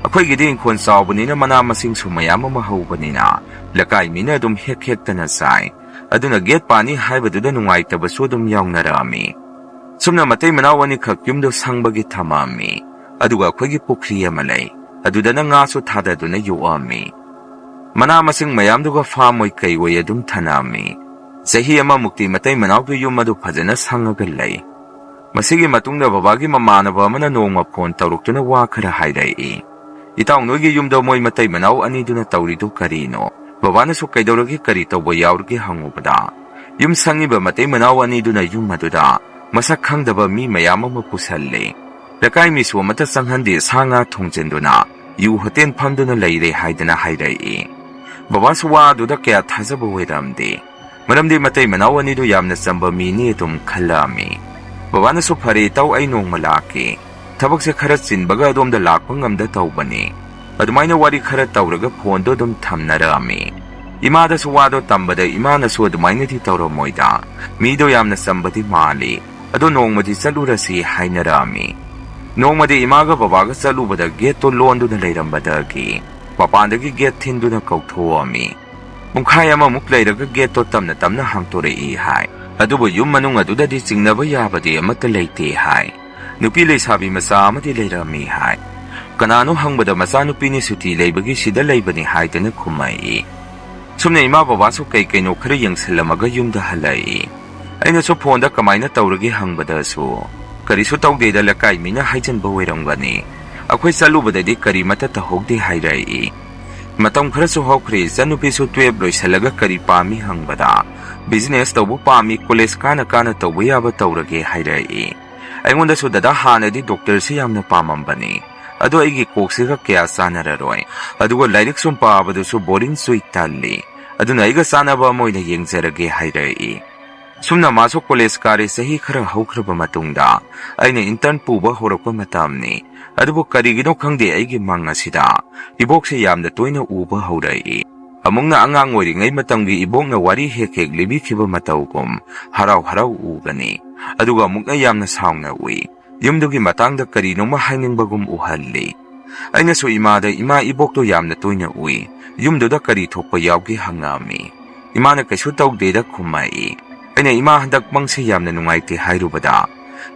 ꯑꯩꯈꯣꯏꯒꯤꯗꯤ ꯏꯪꯈꯣꯜ ꯆꯥꯎꯕꯅꯤꯅ ꯃꯅꯥ ꯃꯁꯤꯡꯁꯨ ꯃꯌꯥꯝ ꯑꯃ ꯍꯧꯕꯅꯤꯅ ꯂꯩꯀꯥꯏ ꯃꯤꯅ ꯑꯗꯨꯝ ꯍꯦꯛ ꯍꯦꯛꯇꯅ ꯆꯥꯏ꯫ ꯑꯗꯨꯅ ꯒꯦꯠ ꯄꯥꯅꯤ ꯍꯥꯏꯕꯗꯨꯗ ꯅꯨꯡꯉꯥꯏꯇꯕꯁꯨ ꯑꯗꯨꯝ ꯌꯥꯎꯅꯔꯛꯑꯝꯃꯤ꯫ ꯁꯨꯝꯅ ꯃꯇꯩ ꯃꯅꯥꯎ ꯑꯅꯤꯈꯛ ꯌꯨꯝꯗꯣ ꯁꯪꯕꯒꯤ ꯊꯝꯃꯛꯑꯝꯃꯤ꯫ ꯑꯗꯨꯒ ꯑꯩꯈꯣꯏꯒꯤ ꯄꯨꯈ꯭ꯔꯤ ꯑꯃ ꯂꯩ, ꯑꯗꯨꯗꯅ ꯉꯥꯁꯨ ꯊꯥꯗꯗꯨꯅ ꯌꯣꯛꯑꯝꯃꯤ꯫ ꯃꯅꯥ ꯃꯁꯤꯡ ꯃꯌꯥꯝꯗꯨꯒ ꯐꯥꯝ ꯑꯣꯏ ꯀꯩ ꯑꯣꯏ ꯑꯗꯨꯝ ꯊꯅꯝꯃꯤ꯫ ꯆꯍꯤ ꯑꯃꯃꯨꯛꯇꯤ ꯃꯇꯩ ꯃꯅꯥꯎꯒꯤ ꯌꯨꯝ ꯑꯗꯨ ꯐꯖꯅ ꯁꯪꯉꯒ ꯂꯩ꯫ ꯃꯁꯤꯒꯤ ꯃꯇꯨꯡꯗ ꯕꯕꯥꯒꯤ ꯃꯃꯥꯟꯅꯕ ꯑꯃꯅ ꯅꯣꯡꯃ ꯐꯣꯟ ꯇꯧꯔꯛꯇꯨꯅ ꯋꯥ ꯈꯔ ꯍꯥꯏꯔꯛꯏ꯫ "ꯏꯇꯥꯎ, ꯅꯣꯏꯒꯤ ꯌꯨꯝꯗ ꯃꯣꯏ ꯃꯇꯩ ꯃꯅꯥꯎ ꯑꯅꯤꯗꯨꯅ ꯇꯧꯔꯤꯗꯨ ꯀꯔꯤꯅꯣ? ꯕꯕꯥꯅꯁꯨ ꯀꯩꯗꯧꯔꯒꯦ, ꯀꯔꯤ ꯇꯧꯕ ꯌꯥꯎꯔꯒꯦ?" ꯍꯪꯉꯨꯕꯗ, ꯌꯨꯝ ꯁꯪꯉꯤꯕ ꯃꯇꯩ ꯃꯅꯥꯎ ꯑꯅꯤꯗꯨꯅ ꯌꯨꯝ ꯑꯗꯨꯗ ꯃꯁꯛ ꯈꯪꯗꯕ ꯃꯤ ꯃꯌꯥꯝ ꯑꯃ ꯄꯨꯁꯜꯂꯦ꯫ ꯂꯩꯀꯥꯏ ꯃꯤꯁꯨ ꯑꯃꯠꯇ ꯆꯪꯍꯟꯗꯦ, ꯁꯥ ꯉꯥ ꯊꯣꯡꯖꯤꯟꯗꯨꯅ ꯌꯨ ꯍꯣꯇꯦꯜ ꯐꯝꯗꯨꯅ ꯂꯩꯔꯦ ꯍꯥꯏꯗꯅ ꯍꯥꯏꯔꯛꯏ꯫ ꯕꯕꯥꯁꯨ ꯋꯥꯗꯨꯗ ꯀꯌꯥ ꯊꯥꯖꯕ ꯑꯣꯏꯔꯝꯗꯦ꯫ ꯃꯔꯝꯗꯤ ꯃꯇꯩ ꯃꯅꯥꯎ ꯑꯅꯤꯗꯨ ꯌꯥꯝꯅ ꯆꯝꯕ ꯃꯤꯅꯤ ꯑꯗꯨꯝ ꯈꯜꯂꯛꯑꯝꯃꯤ꯫ ꯕꯕꯥꯅꯁꯨ, "ꯐꯔꯦ ꯏꯇꯥꯎ, ꯑꯩ ꯅꯣꯡꯃ ꯂꯥꯛꯀꯦ꯫ ꯊꯕꯛꯁꯦ ꯈꯔ ꯆꯤꯟꯕꯒ ꯑꯗꯣꯝꯗ ꯂꯥꯛꯄ ꯉꯝꯗ ꯇꯧꯕꯅꯤ"꯫ ꯑꯗꯨꯃꯥꯏꯅ ꯋꯥꯔꯤ ꯈꯔ ꯇꯧꯔꯒ ꯐꯣꯟꯗꯣ ꯑꯗꯨꯝ ꯊꯝꯅꯔꯛꯑꯝꯃꯤ꯫ ꯏꯃꯥꯗꯁꯨ ꯋꯥꯗꯣ ꯇꯝꯕꯗ ꯏꯃꯥꯅꯁꯨ ꯑꯗꯨꯃꯥꯏꯅꯗꯤ ꯇꯧꯔꯝꯃꯣꯏꯗ, ꯃꯤꯗꯣ ꯌꯥꯝꯅ ꯆꯝꯕꯗꯤ ꯃꯥꯜꯂꯤ, ꯑꯗꯣ ꯅꯣꯡꯃꯗꯤ ꯆꯠꯂꯨꯔꯁꯤ ꯍꯥꯏꯅꯔꯛꯑꯝꯃꯤ꯫ ꯅꯣꯡꯃꯗꯤ ꯏꯃꯥꯒ ꯕꯕꯥꯒ ꯆꯠꯂꯨꯕꯗ ꯒꯦꯠꯇꯣ ꯂꯣꯟꯗꯨꯅ ꯂꯩꯔꯝꯕꯗꯒꯤ ꯃꯄꯥꯟꯗꯒꯤ ꯒꯦꯠ ꯊꯤꯟꯗꯨꯅ ꯀꯧꯊꯣꯛꯑꯝꯃꯤ꯫ ꯄꯨꯡꯈꯥꯏ ꯑꯃꯃꯨꯛ ꯂꯩꯔꯒ ꯒꯦꯠꯇꯣ ꯇꯞꯅ ꯇꯞꯅ ꯍꯥꯡꯇꯣꯔꯛꯏ ꯍꯥꯏ꯫ ꯑꯗꯨꯕꯨ ꯌꯨꯝ ꯃꯅꯨꯡ ꯑꯗꯨꯗꯗꯤ ꯆꯤꯡꯅꯕ ꯌꯥꯕꯗꯤ ꯑꯃꯠꯇ ꯂꯩꯇꯦ ꯍꯥꯏ꯫ ꯅꯨꯄꯤ ꯂꯩꯁꯥꯕꯤ ꯃꯆꯥ ꯑꯃꯗꯤ ꯂꯩꯔꯝꯃꯤ ꯍꯥꯏ꯫ ꯀꯅꯥꯅꯣ ꯍꯪꯕꯗ ꯃꯆꯥꯅꯨꯄꯤꯅꯤ, ꯁꯨꯇꯤ ꯂꯩꯕꯒꯤ ꯁꯤꯗ ꯂꯩꯕꯅꯤ ꯍꯥꯏꯗꯅ ꯈꯨꯝꯃꯛꯏ꯫ ꯁꯨꯝꯅ ꯏꯃꯥ ꯕꯕꯥꯁꯨ ꯀꯩ ꯀꯩꯅꯣ ꯈꯔ ꯌꯦꯡꯁꯤꯜꯂꯝꯃꯒ ꯌꯨꯝꯗ ꯍꯜꯂꯛꯏ꯫ ꯑꯩꯅꯁꯨ ꯐꯣꯟꯗ ꯀꯃꯥꯏꯅ ꯇꯧꯔꯒꯦ ꯍꯪꯕꯗꯁꯨ, "ꯀꯔꯤꯁꯨ ꯇꯧꯗꯦꯗ, ꯂꯩꯀꯥꯏ ꯃꯤꯅ ꯍꯥꯏꯖꯤꯟꯕ ꯑꯣꯏꯔꯝꯒꯅꯤ꯫ ꯑꯩꯈꯣꯏ ꯆꯠꯂꯨꯕꯗꯗꯤ ꯀꯔꯤꯃꯠꯇ ꯇꯧꯍꯧꯗꯦ" ꯍꯥꯏꯔꯛꯏ꯫ ꯃꯇꯝ ꯈꯔꯁꯨ ꯍꯧꯈ꯭ꯔꯦ, ꯏꯆꯟꯅꯨꯄꯤꯁꯨ ꯇꯨꯌꯦꯜꯞ ꯂꯣꯏꯁꯤꯜꯂꯒ ꯀꯔꯤ ꯄꯥꯝꯃꯤ ꯍꯪꯕꯗ, "ꯕꯤꯖꯤꯅꯦꯁ ꯇꯧꯕ ꯄꯥꯝꯃꯤ, ꯀꯣꯂꯦꯖ ꯀꯥꯅ ꯀꯥꯅ ꯇꯧꯕ ꯌꯥꯕ ꯇꯧꯔꯒꯦ" ꯍꯥꯏꯔꯛꯏ꯫ ꯑꯩꯉꯣꯟꯗꯁꯨ, "ꯗꯗꯥ, ꯍꯥꯟꯅꯗꯤ ꯗꯣꯛꯇꯔꯁꯤ ꯌꯥꯝꯅ ꯄꯥꯝꯃꯝꯕꯅꯤ, ꯑꯗꯣ ꯑꯩꯒꯤ ꯀꯣꯛꯁꯤꯒ ꯀꯌꯥ ꯆꯥꯟꯅꯔꯔꯣꯏ, ꯑꯗꯨꯒ ꯂꯥꯏꯔꯤꯛ ꯁꯨꯝ ꯄꯥꯕꯗꯨꯁꯨ ꯕꯣꯔꯤꯡ ꯆꯨꯏ, ꯇꯜꯂꯤ, ꯑꯗꯨꯅ ꯑꯩꯒ ꯆꯥꯟꯅꯕ ꯑꯃ ꯑꯣꯏꯅ ꯌꯦꯡꯖꯔꯒꯦ" ꯍꯥꯏꯔꯛꯏ꯫ ꯁꯨꯝꯅ ꯃꯥꯁꯨ ꯀꯣꯂꯦꯖ ꯀꯥꯔꯦ, ꯆꯍꯤ ꯈꯔ ꯍꯧꯈ꯭ꯔꯕ ꯃꯇꯨꯡꯗ ꯑꯩꯅ ꯏꯟꯇꯔꯟ ꯄꯨꯕ ꯍꯧꯔꯛꯄ ꯃꯇꯝꯅꯤ꯫ ꯑꯗꯨꯕꯨ ꯀꯔꯤꯒꯤꯅꯣ ꯈꯪꯗꯦ, ꯑꯩꯒꯤ ꯃꯪ ꯑꯁꯤꯗ ꯏꯕꯣꯛꯁꯦ ꯌꯥꯝꯅ ꯇꯣꯏꯅ ꯎꯕ ꯍꯧꯔꯛꯏ꯫ ꯑꯃꯨꯛꯅ ꯑꯉꯥꯡ ꯑꯣꯏꯔꯤꯉꯩ ꯃꯇꯝꯒꯤ ꯏꯕꯣꯛꯅ ꯋꯥꯔꯤ ꯍꯦꯛ ꯍꯦꯛ ꯂꯤꯕꯤꯈꯤꯕ ꯃꯇꯧꯒꯨꯝ ꯍꯔꯥꯎ ꯍꯔꯥꯎ ꯎꯒꯅꯤ, ꯑꯗꯨꯒ ꯑꯃꯨꯛꯅ ꯌꯥꯝꯅ ꯁꯥꯎꯅ ꯎꯏ꯫ ꯌꯨꯝꯗꯨꯒꯤ ꯃꯇꯥꯡꯗ ꯀꯔꯤꯅꯣꯃ ꯍꯥꯏꯅꯤꯡꯕꯒꯨꯝ ꯎꯍꯜꯂꯤ꯫ ꯑꯩꯅꯁꯨ ꯏꯃꯥꯗ, "ꯏꯃꯥ, ꯏꯕꯣꯛꯇꯣ ꯌꯥꯝꯅ ꯇꯣꯏꯅ ꯎꯏ, ꯌꯨꯝꯗꯨꯗ ꯀꯔꯤ ꯊꯣꯛꯄ ꯌꯥꯎꯒꯦ?" ꯍꯪꯉꯛꯑꯝꯃꯤ꯫ ꯏꯃꯥꯅ, "ꯀꯩꯁꯨ ꯇꯧꯗꯦꯗ" ꯈꯨꯝꯃꯛꯏ꯫ ꯑꯩꯅ, "ꯏꯃꯥ, ꯍꯟꯗꯛ ꯃꯪꯁꯤ ꯌꯥꯝꯅ ꯅꯨꯡꯉꯥꯏꯇꯦ" ꯍꯥꯏꯔꯨꯕꯗ,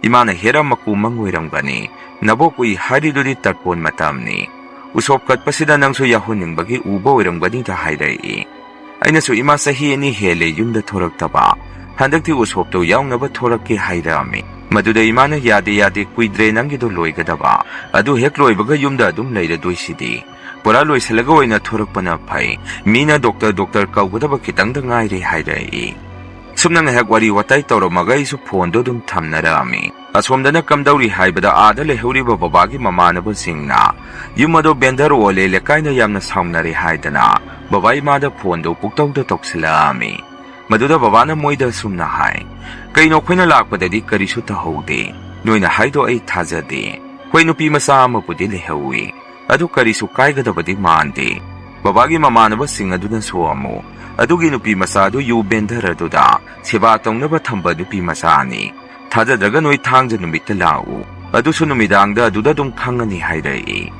ꯏꯃꯥꯅ, "ꯍꯦꯔꯥ, ꯃꯀꯨ ꯃꯪ ꯑꯣꯏꯔꯝꯒꯅꯤ, ꯅꯕꯣꯛ ꯎꯏ ꯍꯥꯏꯔꯤꯗꯨꯗꯤ ꯇꯔꯄꯣꯟ ꯃꯇꯝꯅꯤ, ꯎꯁꯣꯞ ꯀꯠꯄꯁꯤꯗ ꯅꯪꯁꯨ ꯌꯥꯎꯍꯟꯅꯤꯡꯕꯒꯤ ꯎꯕ ꯑꯣꯏꯔꯝꯒꯅꯤꯗ" ꯍꯥꯏꯔꯛꯏ꯫ ꯑꯩꯅꯁꯨ, "ꯏꯃꯥ, ꯆꯍꯤ ꯑꯅꯤ ꯍꯦꯜꯂꯦ ꯌꯨꯝꯗ ꯊꯣꯔꯛꯇꯕ, ꯍꯟꯗꯛꯇꯤ ꯎꯁꯣꯞꯇꯣ ꯌꯥꯎꯅꯕ ꯊꯣꯔꯛꯀꯦ" ꯍꯥꯏꯔꯛꯑꯝꯃꯤ꯫ ꯃꯗꯨꯗ ꯏꯃꯥꯅ, "ꯌꯥꯗꯦ, ꯌꯥꯗꯦ, ꯀꯨꯏꯗ꯭ꯔꯦ ꯅꯪꯒꯤꯗꯣ ꯂꯣꯏꯒꯗꯕ, ꯑꯗꯨ ꯍꯦꯛ ꯂꯣꯏꯕꯒ ꯌꯨꯝꯗ ꯑꯗꯨꯝ ꯂꯩꯔꯗꯣꯏꯁꯤꯗꯤ, ꯄꯨꯔꯥ ꯂꯣꯏꯁꯤꯜꯂꯒ ꯑꯣꯏꯅ ꯊꯣꯔꯛꯄꯅ ꯐꯩ, ꯃꯤꯅ ꯗꯣꯛꯇꯔ ꯗꯣꯛꯇꯔ ꯀꯧꯒꯗꯕ ꯈꯤꯇꯪꯗ ꯉꯥꯏꯔꯦ" ꯍꯥꯏꯔꯛꯏ꯫ ꯁꯨꯝꯅ ꯉꯥꯏꯍꯥꯛ ꯋꯥꯔꯤ ꯋꯥꯇꯥꯏ ꯇꯧꯔꯝꯃꯒ ꯑꯩꯁꯨ ꯐꯣꯟꯗꯣ ꯑꯗꯨꯝ ꯊꯝꯅꯔꯛꯑꯝꯃꯤ꯫ ꯑꯁꯣꯝꯗꯅ ꯀꯝꯗꯧꯔꯤ ꯍꯥꯏꯕꯗ, ꯑꯥꯗ ꯂꯩꯍꯧꯔꯤꯕ ꯕꯕꯥꯒꯤ ꯃꯃꯥꯟꯅꯕꯁꯤꯡꯅ ꯌꯨꯝ ꯑꯗꯣ ꯕꯦꯟꯗꯔ ꯑꯣꯜꯂꯦ, ꯂꯩꯀꯥꯏꯅ ꯌꯥꯝꯅ ꯁꯥꯎꯅꯔꯦ ꯍꯥꯏꯗꯅ ꯕꯕꯥ ꯏꯃꯥꯗ ꯐꯣꯟꯗꯣ ꯄꯨꯛꯇꯧꯗ ꯇꯧꯁꯤꯜꯂꯛꯑꯝꯃꯤ꯫ ꯃꯗꯨꯗ ꯕꯕꯥꯅ ꯃꯣꯏꯗ ꯁꯨꯝꯅ ꯍꯥꯏ, "ꯀꯩꯅꯣ, ꯑꯩꯈꯣꯏꯅ ꯂꯥꯛꯄꯗꯗꯤ ꯀꯔꯤꯁꯨ ꯇꯧꯍꯧꯗꯦ, ꯅꯣꯏꯅ ꯍꯥꯏꯗꯣ ꯑꯩ ꯊꯥꯖꯗꯦ꯫ ꯑꯩꯈꯣꯏ ꯅꯨꯄꯤ ꯃꯆꯥ ꯑꯃꯕꯨꯗꯤ ꯂꯩꯍꯧꯋꯤ, ꯑꯗꯨ ꯀꯔꯤꯁꯨ ꯀꯥꯏꯒꯗꯕꯗꯤ ꯃꯥꯟꯗꯦ꯫ ꯕꯕꯥꯒꯤ ꯃꯃꯥꯟꯅꯕꯁꯤꯡ ꯑꯗꯨꯅꯁꯨ ꯑꯃꯨꯛ, ꯑꯗꯨꯒꯤ ꯅꯨꯄꯤ ꯃꯆꯥꯗꯨ ꯌꯨ ꯕꯦꯟꯗꯔ ꯑꯗꯨꯗ ꯁꯦꯕꯥ ꯇꯧꯅꯕ ꯊꯝꯕ ꯅꯨꯄꯤ ꯃꯆꯥꯅꯤ꯫ ꯊꯥꯖꯗ꯭ꯔꯒ ꯅꯣꯏ ꯊꯥꯡꯖ ꯅꯨꯃꯤꯠꯇ ꯂꯥꯛꯎ, ꯑꯗꯨꯁꯨ ꯅꯨꯃꯤꯗꯥꯡꯗ ꯑꯗꯨꯗ ꯑꯗꯨꯝ ꯈꯪꯉꯅꯤ" ꯍꯥꯏꯔꯛꯏ꯫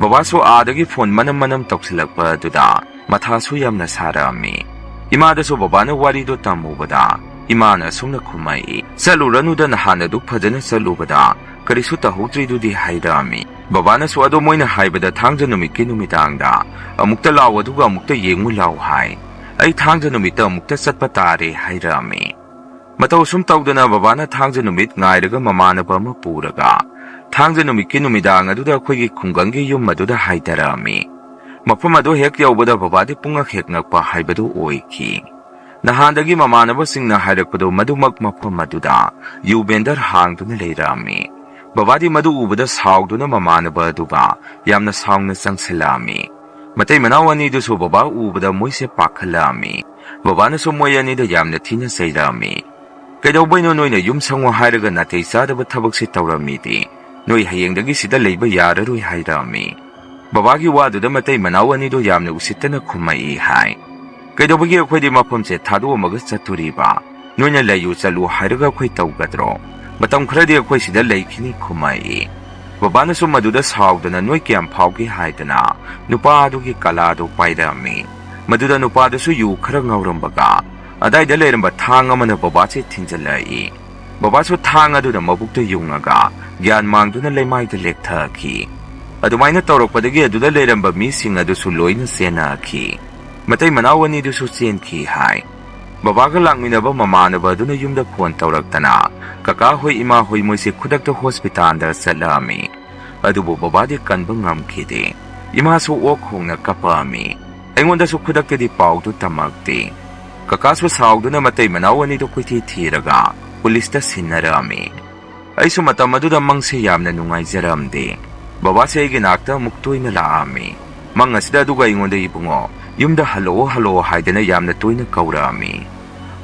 ꯕꯕꯥꯁꯨ ꯑꯥꯗꯒꯤ ꯐꯣꯟ ꯃꯅꯝ ꯃꯅꯝ ꯇꯧꯁꯤꯜꯂꯛꯄ ꯑꯗꯨꯗ ꯃꯊꯥꯁꯨ ꯌꯥꯝꯅ ꯁꯥꯔꯛꯑꯝꯃꯤ꯫ ꯏꯃꯥꯗꯁꯨ ꯕꯕꯥꯅ ꯋꯥꯔꯤꯗꯣ ꯇꯝꯃꯨꯕꯗ ꯏꯃꯥꯅ ꯑꯁꯨꯝꯅ ꯈꯨꯝꯃꯛꯏ, "ꯆꯠꯂꯨꯔꯅꯨꯗ, ꯅꯍꯥꯟ ꯑꯗꯨꯛ ꯐꯖꯅ ꯆꯠꯂꯨꯕꯗ ꯀꯔꯤꯁꯨ ꯇꯧꯍꯧꯗ꯭ꯔꯤꯗꯨꯗꯤ" ꯍꯥꯏꯔꯛꯑꯝꯃꯤ꯫ ꯕꯕꯥꯅꯁꯨ, "ꯑꯗꯣ ꯃꯣꯏꯅ ꯍꯥꯏꯕꯗ ꯊꯥꯡꯖ ꯅꯨꯃꯤꯠꯀꯤ ꯅꯨꯃꯤꯗꯥꯡꯗ ꯑꯃꯨꯛꯇ ꯂꯥꯛꯑꯣ, ꯑꯗꯨꯒ ꯑꯃꯨꯛꯇ ꯌꯦꯡꯉꯨ ꯂꯥꯛꯑꯣ ꯍꯥꯏ꯫ ꯑꯩ ꯊꯥꯡꯖ ꯅꯨꯃꯤꯠꯇ ꯑꯃꯨꯛꯇ ꯆꯠꯄ ꯇꯥꯔꯦ" ꯍꯥꯏꯔꯛꯑꯝꯃꯤ꯫ ꯃꯇꯧ ꯁꯨꯝ ꯇꯧꯗꯅ ꯕꯕꯥꯅ ꯊꯥꯡꯖ ꯅꯨꯃꯤꯠ ꯉꯥꯏꯔꯒ ꯃꯃꯥꯟꯅꯕ ꯑꯃ ꯄꯨꯔꯒ ꯊꯥꯡꯖ ꯅꯨꯃꯤꯠꯀꯤ ꯅꯨꯃꯤꯗꯥꯡ ꯑꯗꯨꯗ ꯑꯩꯈꯣꯏꯒꯤ ꯈꯨꯡꯒꯪꯒꯤ ꯌꯨꯝ ꯑꯗꯨꯗ ꯍꯥꯏꯊꯔꯛꯑꯝꯃꯤ꯫ ꯃꯐꯝ ꯑꯗꯨ ꯍꯦꯛ ꯌꯧꯕꯗ ꯕꯕꯥꯗꯤ ꯄꯨꯡꯉꯛ ꯍꯦꯛ ꯉꯛꯄ ꯍꯥꯏꯕꯗꯨ ꯑꯣꯏꯈꯤ꯫ ꯅꯍꯥꯟꯗꯒꯤ ꯃꯃꯥꯟꯅꯕꯁꯤꯡꯅ ꯍꯥꯏꯔꯛꯄꯗꯨ ꯃꯗꯨꯃꯛ ꯃꯐꯝ ꯑꯗꯨꯗ ꯌꯨ ꯕꯦꯟꯗꯔ ꯍꯥꯡꯗꯨꯅ ꯂꯩꯔꯛꯑꯝꯃꯤ꯫ ꯕꯕꯥꯗꯤ ꯃꯗꯨ ꯎꯕꯗ ꯁꯥꯎꯗꯨꯅ ꯃꯃꯥꯟꯅꯕ ꯑꯗꯨꯒ ꯌꯥꯝꯅ ꯁꯥꯎꯅ ꯆꯪꯁꯤꯜꯂꯛꯑꯝꯃꯤ꯫ ꯃꯇꯩ ꯃꯅꯥꯎ ꯑꯅꯤꯗꯨꯁꯨ ꯕꯕꯥ ꯎꯕꯗ ꯃꯣꯏꯁꯦ ꯄꯥꯈꯠꯂꯛꯑꯝꯃꯤ꯫ ꯕꯕꯥꯅꯁꯨ ꯃꯣꯏ ꯑꯅꯤꯗ ꯌꯥꯝꯅ ꯊꯤꯅ ꯆꯩꯔꯛꯑꯝꯃꯤ꯫ "ꯀꯩꯗꯧꯕꯩꯅꯣ ꯅꯣꯏꯅ ꯌꯨꯝ ꯁꯪꯉꯣ ꯍꯥꯏꯔꯒ ꯅꯥꯇꯩ ꯆꯥꯗꯕ ꯊꯕꯛꯁꯦ ꯇꯧꯔꯝꯃꯤꯗꯤ? ꯅꯣꯏ ꯍꯌꯦꯡꯗꯒꯤ ꯁꯤꯗ ꯂꯩꯕ ꯌꯥꯔꯔꯣꯏ" ꯍꯥꯏꯔꯛꯑꯝꯃꯤ꯫ ꯕꯕꯥꯒꯤ ꯋꯥꯗꯨꯗ ꯃꯇꯩ ꯃꯅꯥꯎ ꯑꯅꯤꯗꯣ ꯌꯥꯝꯅ ꯎꯁꯤꯠꯇꯅ ꯈꯨꯝꯃꯛꯏ ꯍꯥꯏ꯫ "ꯀꯩꯗꯧꯕꯒꯤ ꯑꯩꯈꯣꯏꯗꯤ ꯃꯐꯝꯁꯦ ꯊꯥꯗꯣꯛꯑꯝꯃꯒ ꯆꯠꯇꯣꯔꯤꯕ? ꯅꯣꯏꯅ ꯂꯩꯌꯨ ꯆꯠꯂꯨ ꯍꯥꯏꯔꯒ ꯑꯩꯈꯣꯏ ꯇꯧꯒꯗ꯭ꯔꯣ? ꯃꯇꯝ ꯈꯔꯗꯤ ꯑꯩꯈꯣꯏ ꯁꯤꯗ ꯂꯩꯈꯤꯅꯤ" ꯈꯨꯝꯃꯛꯏ꯫ ꯕꯕꯥꯅꯁꯨ ꯃꯗꯨꯗ ꯁꯥꯎꯗꯅ, "ꯅꯣꯏ ꯀꯌꯥꯝ ꯐꯥꯎꯒꯦ?" ꯍꯥꯏꯗꯅ ꯅꯨꯄꯥ ꯑꯗꯨꯒꯤ ꯀꯂꯥꯗꯨ ꯄꯥꯏꯔꯛꯑꯝꯃꯤ꯫ ꯃꯗꯨꯗ ꯅꯨꯄꯥꯗꯨꯁꯨ ꯌꯨ ꯈꯔ ꯉꯥꯎꯔꯝꯕꯒ ꯑꯗꯥꯏꯗ ꯂꯩꯔꯝꯕ ꯊꯥꯡ ꯑꯃꯅ ꯕꯕꯥꯁꯦ ꯊꯤꯟꯖꯜꯂꯛꯏ꯫ ꯕꯕꯥꯁꯨ ꯊꯥꯡ ꯑꯗꯨꯅ ꯃꯕꯨꯛꯇ ꯌꯨꯡꯉꯒ ꯒ꯭ꯌꯥꯟ ꯃꯥꯡꯗꯨꯅ ꯂꯩꯃꯥꯏꯗ ꯂꯦꯛꯊꯈꯤ꯫ ꯑꯗꯨꯃꯥꯏꯅ ꯇꯧꯔꯛꯄꯗꯒꯤ ꯑꯗꯨꯗ ꯂꯩꯔꯝꯕ ꯃꯤꯁꯤꯡ ꯑꯗꯨꯁꯨ ꯂꯣꯏꯅ ꯆꯦꯟꯅꯈꯤ꯫ ꯃꯇꯩ ꯃꯅꯥꯎ ꯑꯅꯤꯗꯨꯁꯨ ꯆꯦꯟꯈꯤ ꯍꯥꯏ꯫ ꯕꯕꯥꯒ ꯂꯥꯛꯃꯤꯟꯅꯕ ꯃꯃꯥꯟꯅꯕ ꯑꯗꯨꯅ ꯌꯨꯝꯗ ꯐꯣꯟ ꯇꯧꯔꯛꯇꯅ ꯀꯀꯥ ꯍꯣꯏ, ꯏꯃꯥ ꯍꯣꯏ ꯃꯣꯏꯁꯦ ꯈꯨꯗꯛꯇ ꯍꯣꯁꯄꯤꯇꯥꯜꯗ ꯆꯠꯂꯛꯑꯝꯃꯤ꯫ ꯑꯗꯨꯕꯨ ꯕꯕꯥꯗꯤ ꯀꯟꯕ ꯉꯝꯈꯤꯗꯦ꯫ ꯏꯃꯥꯁꯨ ꯑꯣꯛ ꯈꯣꯡꯅ ꯀꯞꯄꯛꯑꯝꯃꯤ꯫ ꯑꯩꯉꯣꯟꯗꯁꯨ ꯈꯨꯗꯛꯇꯗꯤ ꯄꯥꯎꯗꯨ ꯇꯝꯃꯛꯇꯦ꯫ ꯀꯀꯥꯁꯨ ꯁꯥꯎꯗꯨꯅ ꯃꯇꯩ ꯃꯅꯥꯎ ꯑꯅꯤꯗꯨ ꯀꯣꯏꯊꯤ ꯊꯤꯔꯒ ꯄꯨꯂꯤꯁꯇ ꯁꯤꯟꯅꯔꯛꯑꯝꯃꯤ꯫ ꯑꯩꯁꯨ ꯃꯇꯝ ꯑꯗꯨꯗ ꯃꯪꯁꯦ ꯌꯥꯝꯅ ꯅꯨꯡꯉꯥꯏꯖꯔꯝꯗꯦ꯫ ꯕꯕꯥꯁꯦ ꯑꯩꯒꯤ ꯅꯥꯛꯇ ꯑꯃꯨꯛ ꯇꯣꯏꯅ ꯂꯥꯛꯑꯝꯃꯤ꯫ ꯃꯪ ꯑꯁꯤꯗ ꯑꯗꯨꯒ ꯑꯩꯉꯣꯟꯗ, "ꯏꯕꯨꯡꯉꯣ, ꯌꯨꯝꯗ ꯍꯜꯂꯛꯑꯣ, ꯍꯜꯂꯛꯑꯣ" ꯍꯥꯏꯗꯅ ꯌꯥꯝꯅ ꯇꯣꯏꯅ ꯀꯧꯔꯛꯑꯝꯃꯤ꯫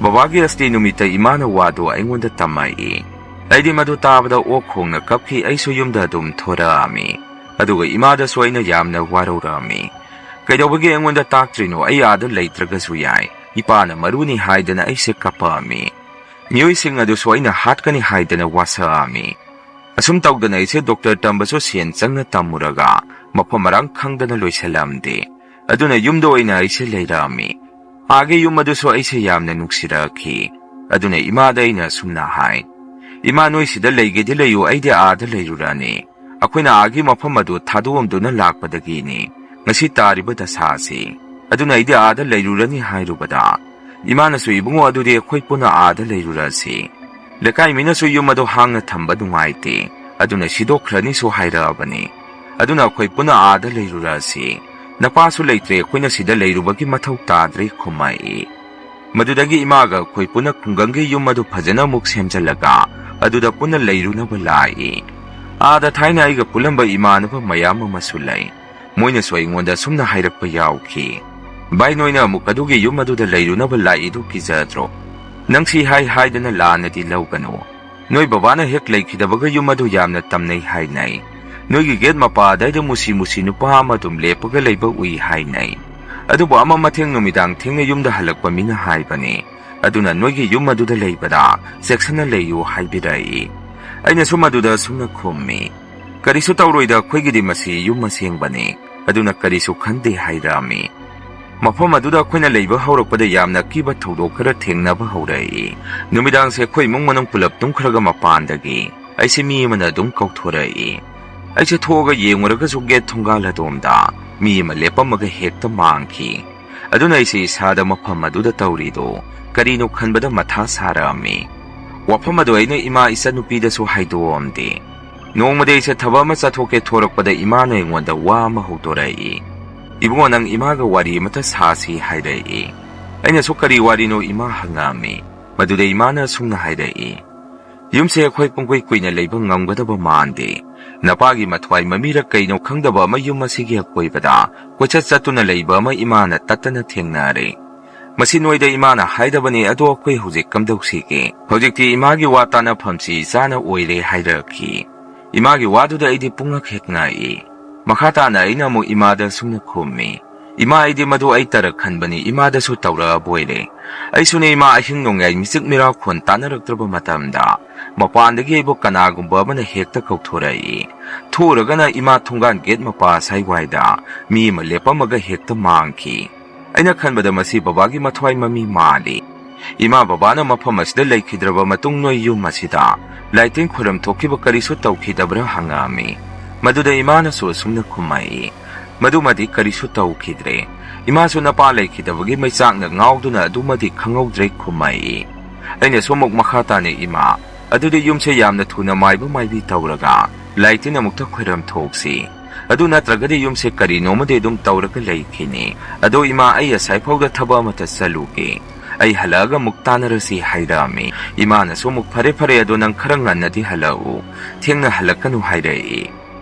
ꯕꯕꯥꯒꯤ ꯑꯁꯇꯤ ꯅꯨꯃꯤꯠꯇ ꯏꯃꯥꯅ ꯋꯥꯗꯨ ꯑꯩꯉꯣꯟꯗ ꯇꯝꯃꯛꯏ꯫ ꯑꯩꯗꯤ ꯃꯗꯨ ꯇꯥꯕꯗ ꯑꯣꯛ ꯈꯣꯡꯅ ꯀꯞꯈꯤ, ꯑꯩꯁꯨ ꯌꯨꯝꯗ ꯑꯗꯨꯝ ꯊꯣꯔꯛꯑꯝꯃꯤ꯫ ꯑꯗꯨꯒ ꯏꯃꯥꯗꯁꯨ ꯑꯩꯅ ꯌꯥꯝꯅ ꯋꯥꯔꯧꯔꯛꯑꯝꯃꯤ꯫ "ꯀꯩꯗꯧꯕꯒꯤ ꯑꯩꯉꯣꯟꯗ ꯇꯥꯛꯇ꯭ꯔꯤꯅꯣ? ꯑꯩ ꯑꯥꯗ ꯂꯩꯇ꯭ꯔꯒꯁꯨ ꯌꯥꯏ꯫ ꯏꯄꯥꯅ ꯃꯔꯨꯅꯤ" ꯍꯥꯏꯗꯅ ꯑꯩꯁꯦ ꯀꯞꯄꯛꯑꯝꯃꯤ꯫ ꯃꯤꯑꯣꯏꯁꯤꯡ ꯑꯗꯨꯁꯨ ꯑꯩꯅ ꯍꯥꯠꯀꯅꯤ ꯍꯥꯏꯗꯅ ꯋꯥꯁꯛꯑꯝꯃꯤ꯫ ꯑꯁꯨꯝ ꯇꯧꯗꯅ ꯑꯩꯁꯦ ꯗꯣꯛꯇꯔ ꯇꯝꯕꯁꯨ ꯁꯦꯟ ꯆꯪꯅ ꯇꯝꯃꯨꯔꯒ ꯃꯐꯝ ꯃꯔꯥꯡ ꯈꯪꯗꯅ ꯂꯣꯏꯁꯤꯜꯂꯝꯗꯦ꯫ ꯑꯗꯨꯅ ꯌꯨꯝꯗ ꯑꯣꯏꯅ ꯑꯩꯁꯦ ꯂꯩꯔꯛꯑꯝꯃꯤ꯫ ꯑꯥꯒꯤ ꯌꯨꯝ ꯑꯗꯨꯁꯨ ꯑꯩꯁꯦ ꯌꯥꯝꯅ ꯅꯨꯡꯁꯤꯔꯛꯈꯤ꯫ ꯑꯗꯨꯅ ꯏꯃꯥꯗ ꯑꯩꯅ ꯑꯁꯨꯝꯅ ꯍꯥꯏ, "ꯏꯃꯥ, ꯅꯣꯏ ꯁꯤꯗ ꯂꯩꯒꯦꯗꯤ ꯂꯩꯌꯨ, ꯑꯩꯗꯤ ꯑꯥꯗ ꯂꯩꯔꯨꯔꯅꯤ꯫ ꯑꯩꯈꯣꯏꯅ ꯑꯥꯒꯤ ꯃꯐꯝ ꯑꯗꯨ ꯊꯥꯗꯣꯛꯑꯝꯗꯨꯅ ꯂꯥꯛꯄꯗꯒꯤꯅꯤ ꯉꯁꯤ ꯇꯥꯔꯤꯕ ꯗꯁꯥ ꯑꯁꯤ꯫ ꯑꯗꯨꯅ ꯑꯩꯗꯤ ꯑꯥꯗ ꯂꯩꯔꯨꯔꯅꯤ" ꯍꯥꯏꯔꯨꯕꯗ ꯏꯃꯥꯅꯁꯨ, "ꯏꯕꯨꯡꯉꯣ, ꯑꯗꯨꯗꯤ ꯑꯩꯈꯣꯏ ꯄꯨꯟꯅ ꯑꯥꯗ ꯂꯩꯔꯨꯔꯁꯤ꯫ ꯂꯩꯀꯥꯏ ꯃꯤꯅꯁꯨ ꯌꯨꯝ ꯑꯗꯨ ꯍꯥꯡꯅ ꯊꯝꯕ ꯅꯨꯡꯉꯥꯏꯇꯦ, ꯑꯗꯨꯅ ꯁꯤꯗꯣꯛꯈ꯭ꯔꯅꯤꯁꯨ ꯍꯥꯏꯔꯛꯑꯕꯅꯤ꯫ ꯑꯗꯨꯅ ꯑꯩꯈꯣꯏ ꯄꯨꯟꯅ ꯑꯥꯗ ꯂꯩꯔꯨꯔꯁꯤ꯫ ꯅꯄꯥꯁꯨ ꯂꯩꯇ꯭ꯔꯦ, ꯑꯩꯈꯣꯏꯅ ꯁꯤꯗ ꯂꯩꯔꯨꯕꯒꯤ ꯃꯊꯧ ꯇꯥꯗ꯭ꯔꯦ" ꯈꯨꯝꯃꯛꯏ꯫ ꯃꯗꯨꯗꯒꯤ ꯏꯃꯥꯒ ꯑꯩꯈꯣꯏ ꯄꯨꯟꯅ ꯈꯨꯡꯒꯪꯒꯤ ꯌꯨꯝ ꯑꯗꯨ ꯐꯖꯅ ꯑꯃꯨꯛ ꯁꯦꯝꯖꯤꯜꯂꯒ ꯑꯗꯨꯗ ꯄꯨꯟꯅ ꯂꯩꯔꯨꯅꯕ ꯂꯥꯛꯏ꯫ ꯑꯥꯗ ꯊꯥꯏꯅ ꯑꯩꯒ ꯄꯨꯜꯂꯝꯕ ꯏꯃꯥꯟꯅꯕ ꯃꯌꯥꯝ ꯑꯃꯁꯨ ꯂꯩ꯫ ꯃꯣꯏꯅꯁꯨ ꯑꯩꯉꯣꯟꯗ ꯑꯁꯨꯝꯅ ꯍꯥꯏꯔꯛꯄ ꯌꯥꯎꯈꯤ, "ꯚꯥꯏ, ꯅꯣꯏꯅ ꯑꯃꯨꯛ ꯑꯗꯨꯒꯤ ꯌꯨꯝ ꯑꯗꯨꯗ ꯂꯩꯔꯨꯅꯕ ꯂꯥꯛꯏꯗꯨ ꯀꯤꯖꯗ꯭ꯔꯣ? ꯅꯪ ꯁꯤ ꯍꯥꯏ ꯍꯥꯏꯗꯅ ꯂꯥꯟꯅꯗꯤ ꯂꯧꯒꯅꯨ꯫ ꯅꯣꯏ ꯕꯕꯥꯅ ꯍꯦꯛ ꯂꯩꯈꯤꯗꯕꯒ ꯌꯨꯝ ꯑꯗꯨ ꯌꯥꯝꯅ ꯇꯝꯅꯩ ꯍꯥꯏꯅꯩ꯫ ꯅꯣꯏꯒꯤ ꯒꯦꯠ ꯃꯄꯥ ꯑꯗꯥꯏꯗ ꯃꯨꯁꯤ ꯃꯨꯁꯤ ꯅꯨꯄꯥ ꯑꯃ ꯑꯗꯨꯝ ꯂꯦꯞꯄꯒ ꯂꯩꯕ ꯎꯏ ꯍꯥꯏꯅꯩ꯫ ꯑꯗꯨꯕꯨ ꯑꯃ ꯃꯊꯦꯡ ꯅꯨꯃꯤꯗꯥꯡ ꯊꯦꯡꯅ ꯌꯨꯝꯗ ꯍꯜꯂꯛꯄ ꯃꯤꯅ ꯍꯥꯏꯕꯅꯤ꯫ ꯑꯗꯨꯅ ꯅꯣꯏꯒꯤ ꯌꯨꯝ ꯑꯗꯨꯗ ꯂꯩꯕꯗ ꯆꯦꯛꯁꯤꯟꯅ ꯂꯩꯌꯨ" ꯍꯥꯏꯕꯤꯔꯛꯏ꯫ ꯑꯩꯅꯁꯨ ꯃꯗꯨꯗ ꯑꯁꯨꯝꯅ ꯈꯨꯝꯃꯤ, "ꯀꯔꯤꯁꯨ ꯇꯧꯔꯣꯏꯗ, ꯑꯩꯈꯣꯏꯒꯤꯗꯤ ꯃꯁꯤ ꯌꯨꯝ ꯑꯁꯦꯡꯕꯅꯤ, ꯑꯗꯨꯅ ꯀꯔꯤꯁꯨ ꯈꯟꯗꯦ" ꯍꯥꯏꯔꯛꯑꯝꯃꯤ꯫ ꯃꯐꯝ ꯑꯗꯨꯗ ꯑꯩꯈꯣꯏꯅ ꯂꯩꯕ ꯍꯧꯔꯛꯄꯗ ꯌꯥꯝꯅ ꯑꯀꯤꯕ ꯊꯧꯗꯣꯛ ꯈꯔ ꯊꯦꯡꯅꯕ ꯍꯧꯔꯛꯏ꯫ ꯅꯨꯃꯤꯗꯥꯡꯁꯦ ꯑꯩꯈꯣꯏ ꯏꯃꯨꯡ ꯃꯅꯨꯡ ꯄꯨꯂꯞ ꯇꯨꯝꯈ꯭ꯔꯒ ꯃꯄꯥꯟꯗꯒꯤ ꯑꯩꯁꯦ ꯃꯤ ꯑꯃꯅ ꯑꯗꯨꯝ ꯀꯧꯊꯣꯔꯛꯏ꯫ ꯑꯩꯁꯦ ꯊꯣꯛꯑꯒ ꯌꯦꯡꯉꯨꯔꯒꯁꯨ ꯒꯦꯠ ꯊꯣꯡꯒꯥꯜ ꯑꯗꯣꯝꯗ ꯃꯤ ꯑꯃ ꯂꯦꯞꯄꯝꯃꯒ ꯍꯦꯛꯇ ꯃꯥꯡꯈꯤ꯫ ꯑꯗꯨꯅ ꯑꯩꯁꯦ ꯏꯁꯥꯗ ꯃꯐꯝ ꯑꯗꯨꯗ ꯇꯧꯔꯤꯗꯣ ꯀꯔꯤꯅꯣ ꯈꯟꯕꯗ ꯃꯊꯥ ꯁꯥꯔꯛꯑꯝꯃꯤ꯫ ꯋꯥꯐꯝ ꯑꯗꯨ ꯑꯩꯅ ꯏꯃꯥ ꯏꯆꯟꯅꯨꯄꯤꯗꯁꯨ ꯍꯥꯏꯗꯣꯛꯑꯝꯗꯦ꯫ ꯅꯣꯡꯃꯗꯤ ꯑꯩꯁꯦ ꯊꯕꯛ ꯑꯃ ꯆꯠꯊꯣꯛꯀꯦ ꯊꯣꯔꯛꯄꯗ ꯏꯃꯥꯅ ꯑꯩꯉꯣꯟꯗ ꯋꯥ ꯑꯃ ꯍꯧꯗꯣꯔꯛꯏ꯫ "ꯏꯕꯨꯡꯉꯣ, ꯅꯪ ꯏꯃꯥꯒ ꯋꯥꯔꯤ ꯑꯃꯇ ꯁꯥꯁꯤ" ꯍꯥꯏꯔꯛꯏ꯫ ꯑꯩꯅꯁꯨ "ꯀꯔꯤ ꯋꯥꯔꯤꯅꯣ ꯏꯃꯥ?" ꯍꯪꯉꯛꯑꯝꯃꯤ꯫ ꯃꯗꯨꯗ ꯏꯃꯥꯅ ꯑꯁꯨꯝꯅ ꯍꯥꯏꯔꯛꯏ, "ꯌꯨꯝꯁꯦ ꯑꯩꯈꯣꯏ ꯄꯨꯡꯀꯨꯏ ꯀꯨꯏꯅ ꯂꯩꯕ ꯉꯝꯒꯗꯕ ꯃꯥꯟꯗꯦ꯫ ꯅꯄꯥꯒꯤ ꯃꯊ꯭ꯋꯥꯏ ꯃꯃꯤꯔ ꯀꯩꯅꯣ ꯈꯪꯗꯕ ꯑꯃ ꯌꯨꯝ ꯑꯁꯤꯒꯤ ꯑꯀꯣꯏꯕꯗ ꯀꯣꯏꯆꯠ ꯆꯠꯇꯨꯅ ꯂꯩꯕ ꯑꯃ ꯏꯃꯥꯅ ꯇꯠꯇꯅ ꯊꯦꯡꯅꯔꯦ꯫ ꯃꯁꯤ ꯅꯣꯏꯗ ꯏꯃꯥꯅ ꯍꯥꯏꯗꯕꯅꯤ, ꯑꯗꯣ ꯑꯩꯈꯣꯏ ꯍꯧꯖꯤꯛ ꯀꯝꯗꯧꯁꯤꯒꯦ? ꯍꯧꯖꯤꯛꯇꯤ ꯏꯃꯥꯒꯤ ꯋꯥ ꯇꯥꯅꯐꯝꯁꯤ ꯏꯆꯥꯅ ꯑꯣꯏꯔꯦ" ꯍꯥꯏꯔꯛꯈꯤ꯫ ꯏꯃꯥꯒꯤ ꯋꯥꯗꯨꯗ ꯑꯩꯗꯤ ꯄꯨꯡꯉꯛ ꯍꯦꯛ ꯉꯛꯏ꯫ ꯃꯈꯥ ꯇꯥꯅ ꯑꯩꯅ ꯑꯃꯨꯛ ꯏꯃꯥꯗ ꯑꯁꯨꯝꯅ ꯈꯨꯝꯃꯤ, "ꯏꯃꯥ, ꯑꯩꯗꯤ ꯃꯗꯨ ꯑꯩ ꯇꯔꯛ ꯈꯟꯕꯅꯤ, ꯏꯃꯥꯗꯁꯨ ꯇꯧꯔꯛꯑꯕꯣꯏꯔꯦ꯫ ꯑꯩꯁꯨꯅꯦ ꯏꯃꯥ, ꯑꯍꯤꯡ ꯅꯣꯡꯌꯥꯏ ꯃꯤꯆꯤꯛ ꯃꯤꯔꯥꯎꯈꯣꯟ ꯇꯥꯅꯔꯛꯇ꯭ꯔꯕ ꯃꯇꯝꯗ ꯃꯄꯥꯟꯗꯒꯤ ꯑꯩꯕꯨ ꯀꯅꯥꯒꯨꯝꯕ ꯑꯃꯅ ꯍꯦꯛꯇ ꯀꯧꯊꯣꯔꯛꯏ꯫ ꯊꯣꯛꯎꯔꯒꯅ ꯏꯃꯥ, ꯊꯣꯡꯒꯥꯟ ꯒꯦꯠ ꯃꯄꯥ ꯑꯁꯥꯏꯋꯥꯏꯗ ꯃꯤ ꯑꯃ ꯂꯦꯞꯄꯝꯃꯒ ꯍꯦꯛꯇ ꯃꯥꯡꯈꯤ꯫ ꯑꯩꯅ ꯈꯟꯕꯗ ꯃꯁꯤ ꯕꯕꯥꯒꯤ ꯃꯊ꯭ꯋꯥꯏ ꯃꯃꯤ ꯃꯥꯜꯂꯤ꯫ ꯏꯃꯥ ꯕꯕꯥꯅ ꯃꯐꯝ ꯑꯁꯤꯗ ꯂꯩꯈꯤꯗ꯭ꯔꯕ ꯃꯇꯨꯡ ꯅꯣꯏ ꯌꯨꯝ ꯑꯁꯤꯗ ꯂꯥꯏꯇꯤꯟ ꯈꯣꯏꯔꯝ ꯊꯣꯛꯈꯤꯕ ꯀꯔꯤꯁꯨ ꯇꯧꯈꯤꯗꯕ꯭ꯔꯥ?" ꯍꯪꯉꯛꯑꯝꯃꯤ꯫ ꯃꯗꯨꯗ ꯏꯃꯥꯅꯁꯨ ꯑꯁꯨꯝꯅ ꯈꯨꯝꯃꯛꯏ, "ꯃꯗꯨꯃꯗꯤ ꯀꯔꯤꯁꯨ ꯇꯧꯈꯤꯗ꯭ꯔꯦ꯫ ꯏꯃꯥꯁꯨ ꯅꯄꯥ ꯂꯩꯈꯤꯗꯕꯒꯤ ꯃꯩꯆꯥꯛꯅ ꯉꯥꯎꯗꯨꯅ ꯑꯗꯨꯃꯗꯤ ꯈꯪꯍꯧꯗ꯭ꯔꯦ" ꯈꯨꯝꯃꯛꯏ꯫ ꯑꯩꯅꯁꯨ ꯑꯃꯨꯛ ꯃꯈꯥ ꯇꯥꯅ, "ꯏꯃꯥ, ꯑꯗꯨꯗꯤ ꯌꯨꯝꯁꯦ ꯌꯥꯝꯅ ꯊꯨꯅ ꯃꯥꯏꯕ ꯃꯥꯏꯕꯤ ꯇꯧꯔꯒ ꯂꯥꯏꯇꯤꯟ ꯑꯃꯨꯛꯇ ꯈꯣꯏꯔꯝ ꯊꯣꯛꯁꯤ꯫ ꯑꯗꯨ ꯅꯠꯇ꯭ꯔꯒꯗꯤ ꯌꯨꯝꯁꯦ ꯀꯔꯤꯅꯣꯃꯗꯤ ꯑꯗꯨꯝ ꯇꯧꯔꯒ ꯂꯩꯈꯤꯅꯤ꯫ ꯑꯗꯣ ꯏꯃꯥ, ꯑꯩ ꯑꯁꯥꯏ ꯐꯥꯎꯗ ꯊꯕꯛ ꯑꯃꯇ ꯆꯠꯂꯨꯒꯦ꯫ ꯑꯩ ꯍꯜꯂꯛꯑꯒ ꯑꯃꯨꯛ ꯇꯥꯟꯅꯔꯁꯤ" ꯍꯥꯏꯔꯛꯑꯝꯃꯤ꯫ ꯏꯃꯥꯅꯁꯨ ꯑꯃꯨꯛ, "ꯐꯔꯦ, ꯐꯔꯦ, ꯑꯗꯣ ꯅꯪ ꯈꯔ ꯉꯟꯅꯗꯤ ꯍꯜꯂꯛꯎ꯫ ꯊꯦꯡꯅ ꯍꯜꯂꯛꯀꯅꯨ" ꯍꯥꯏꯔꯛꯏ꯫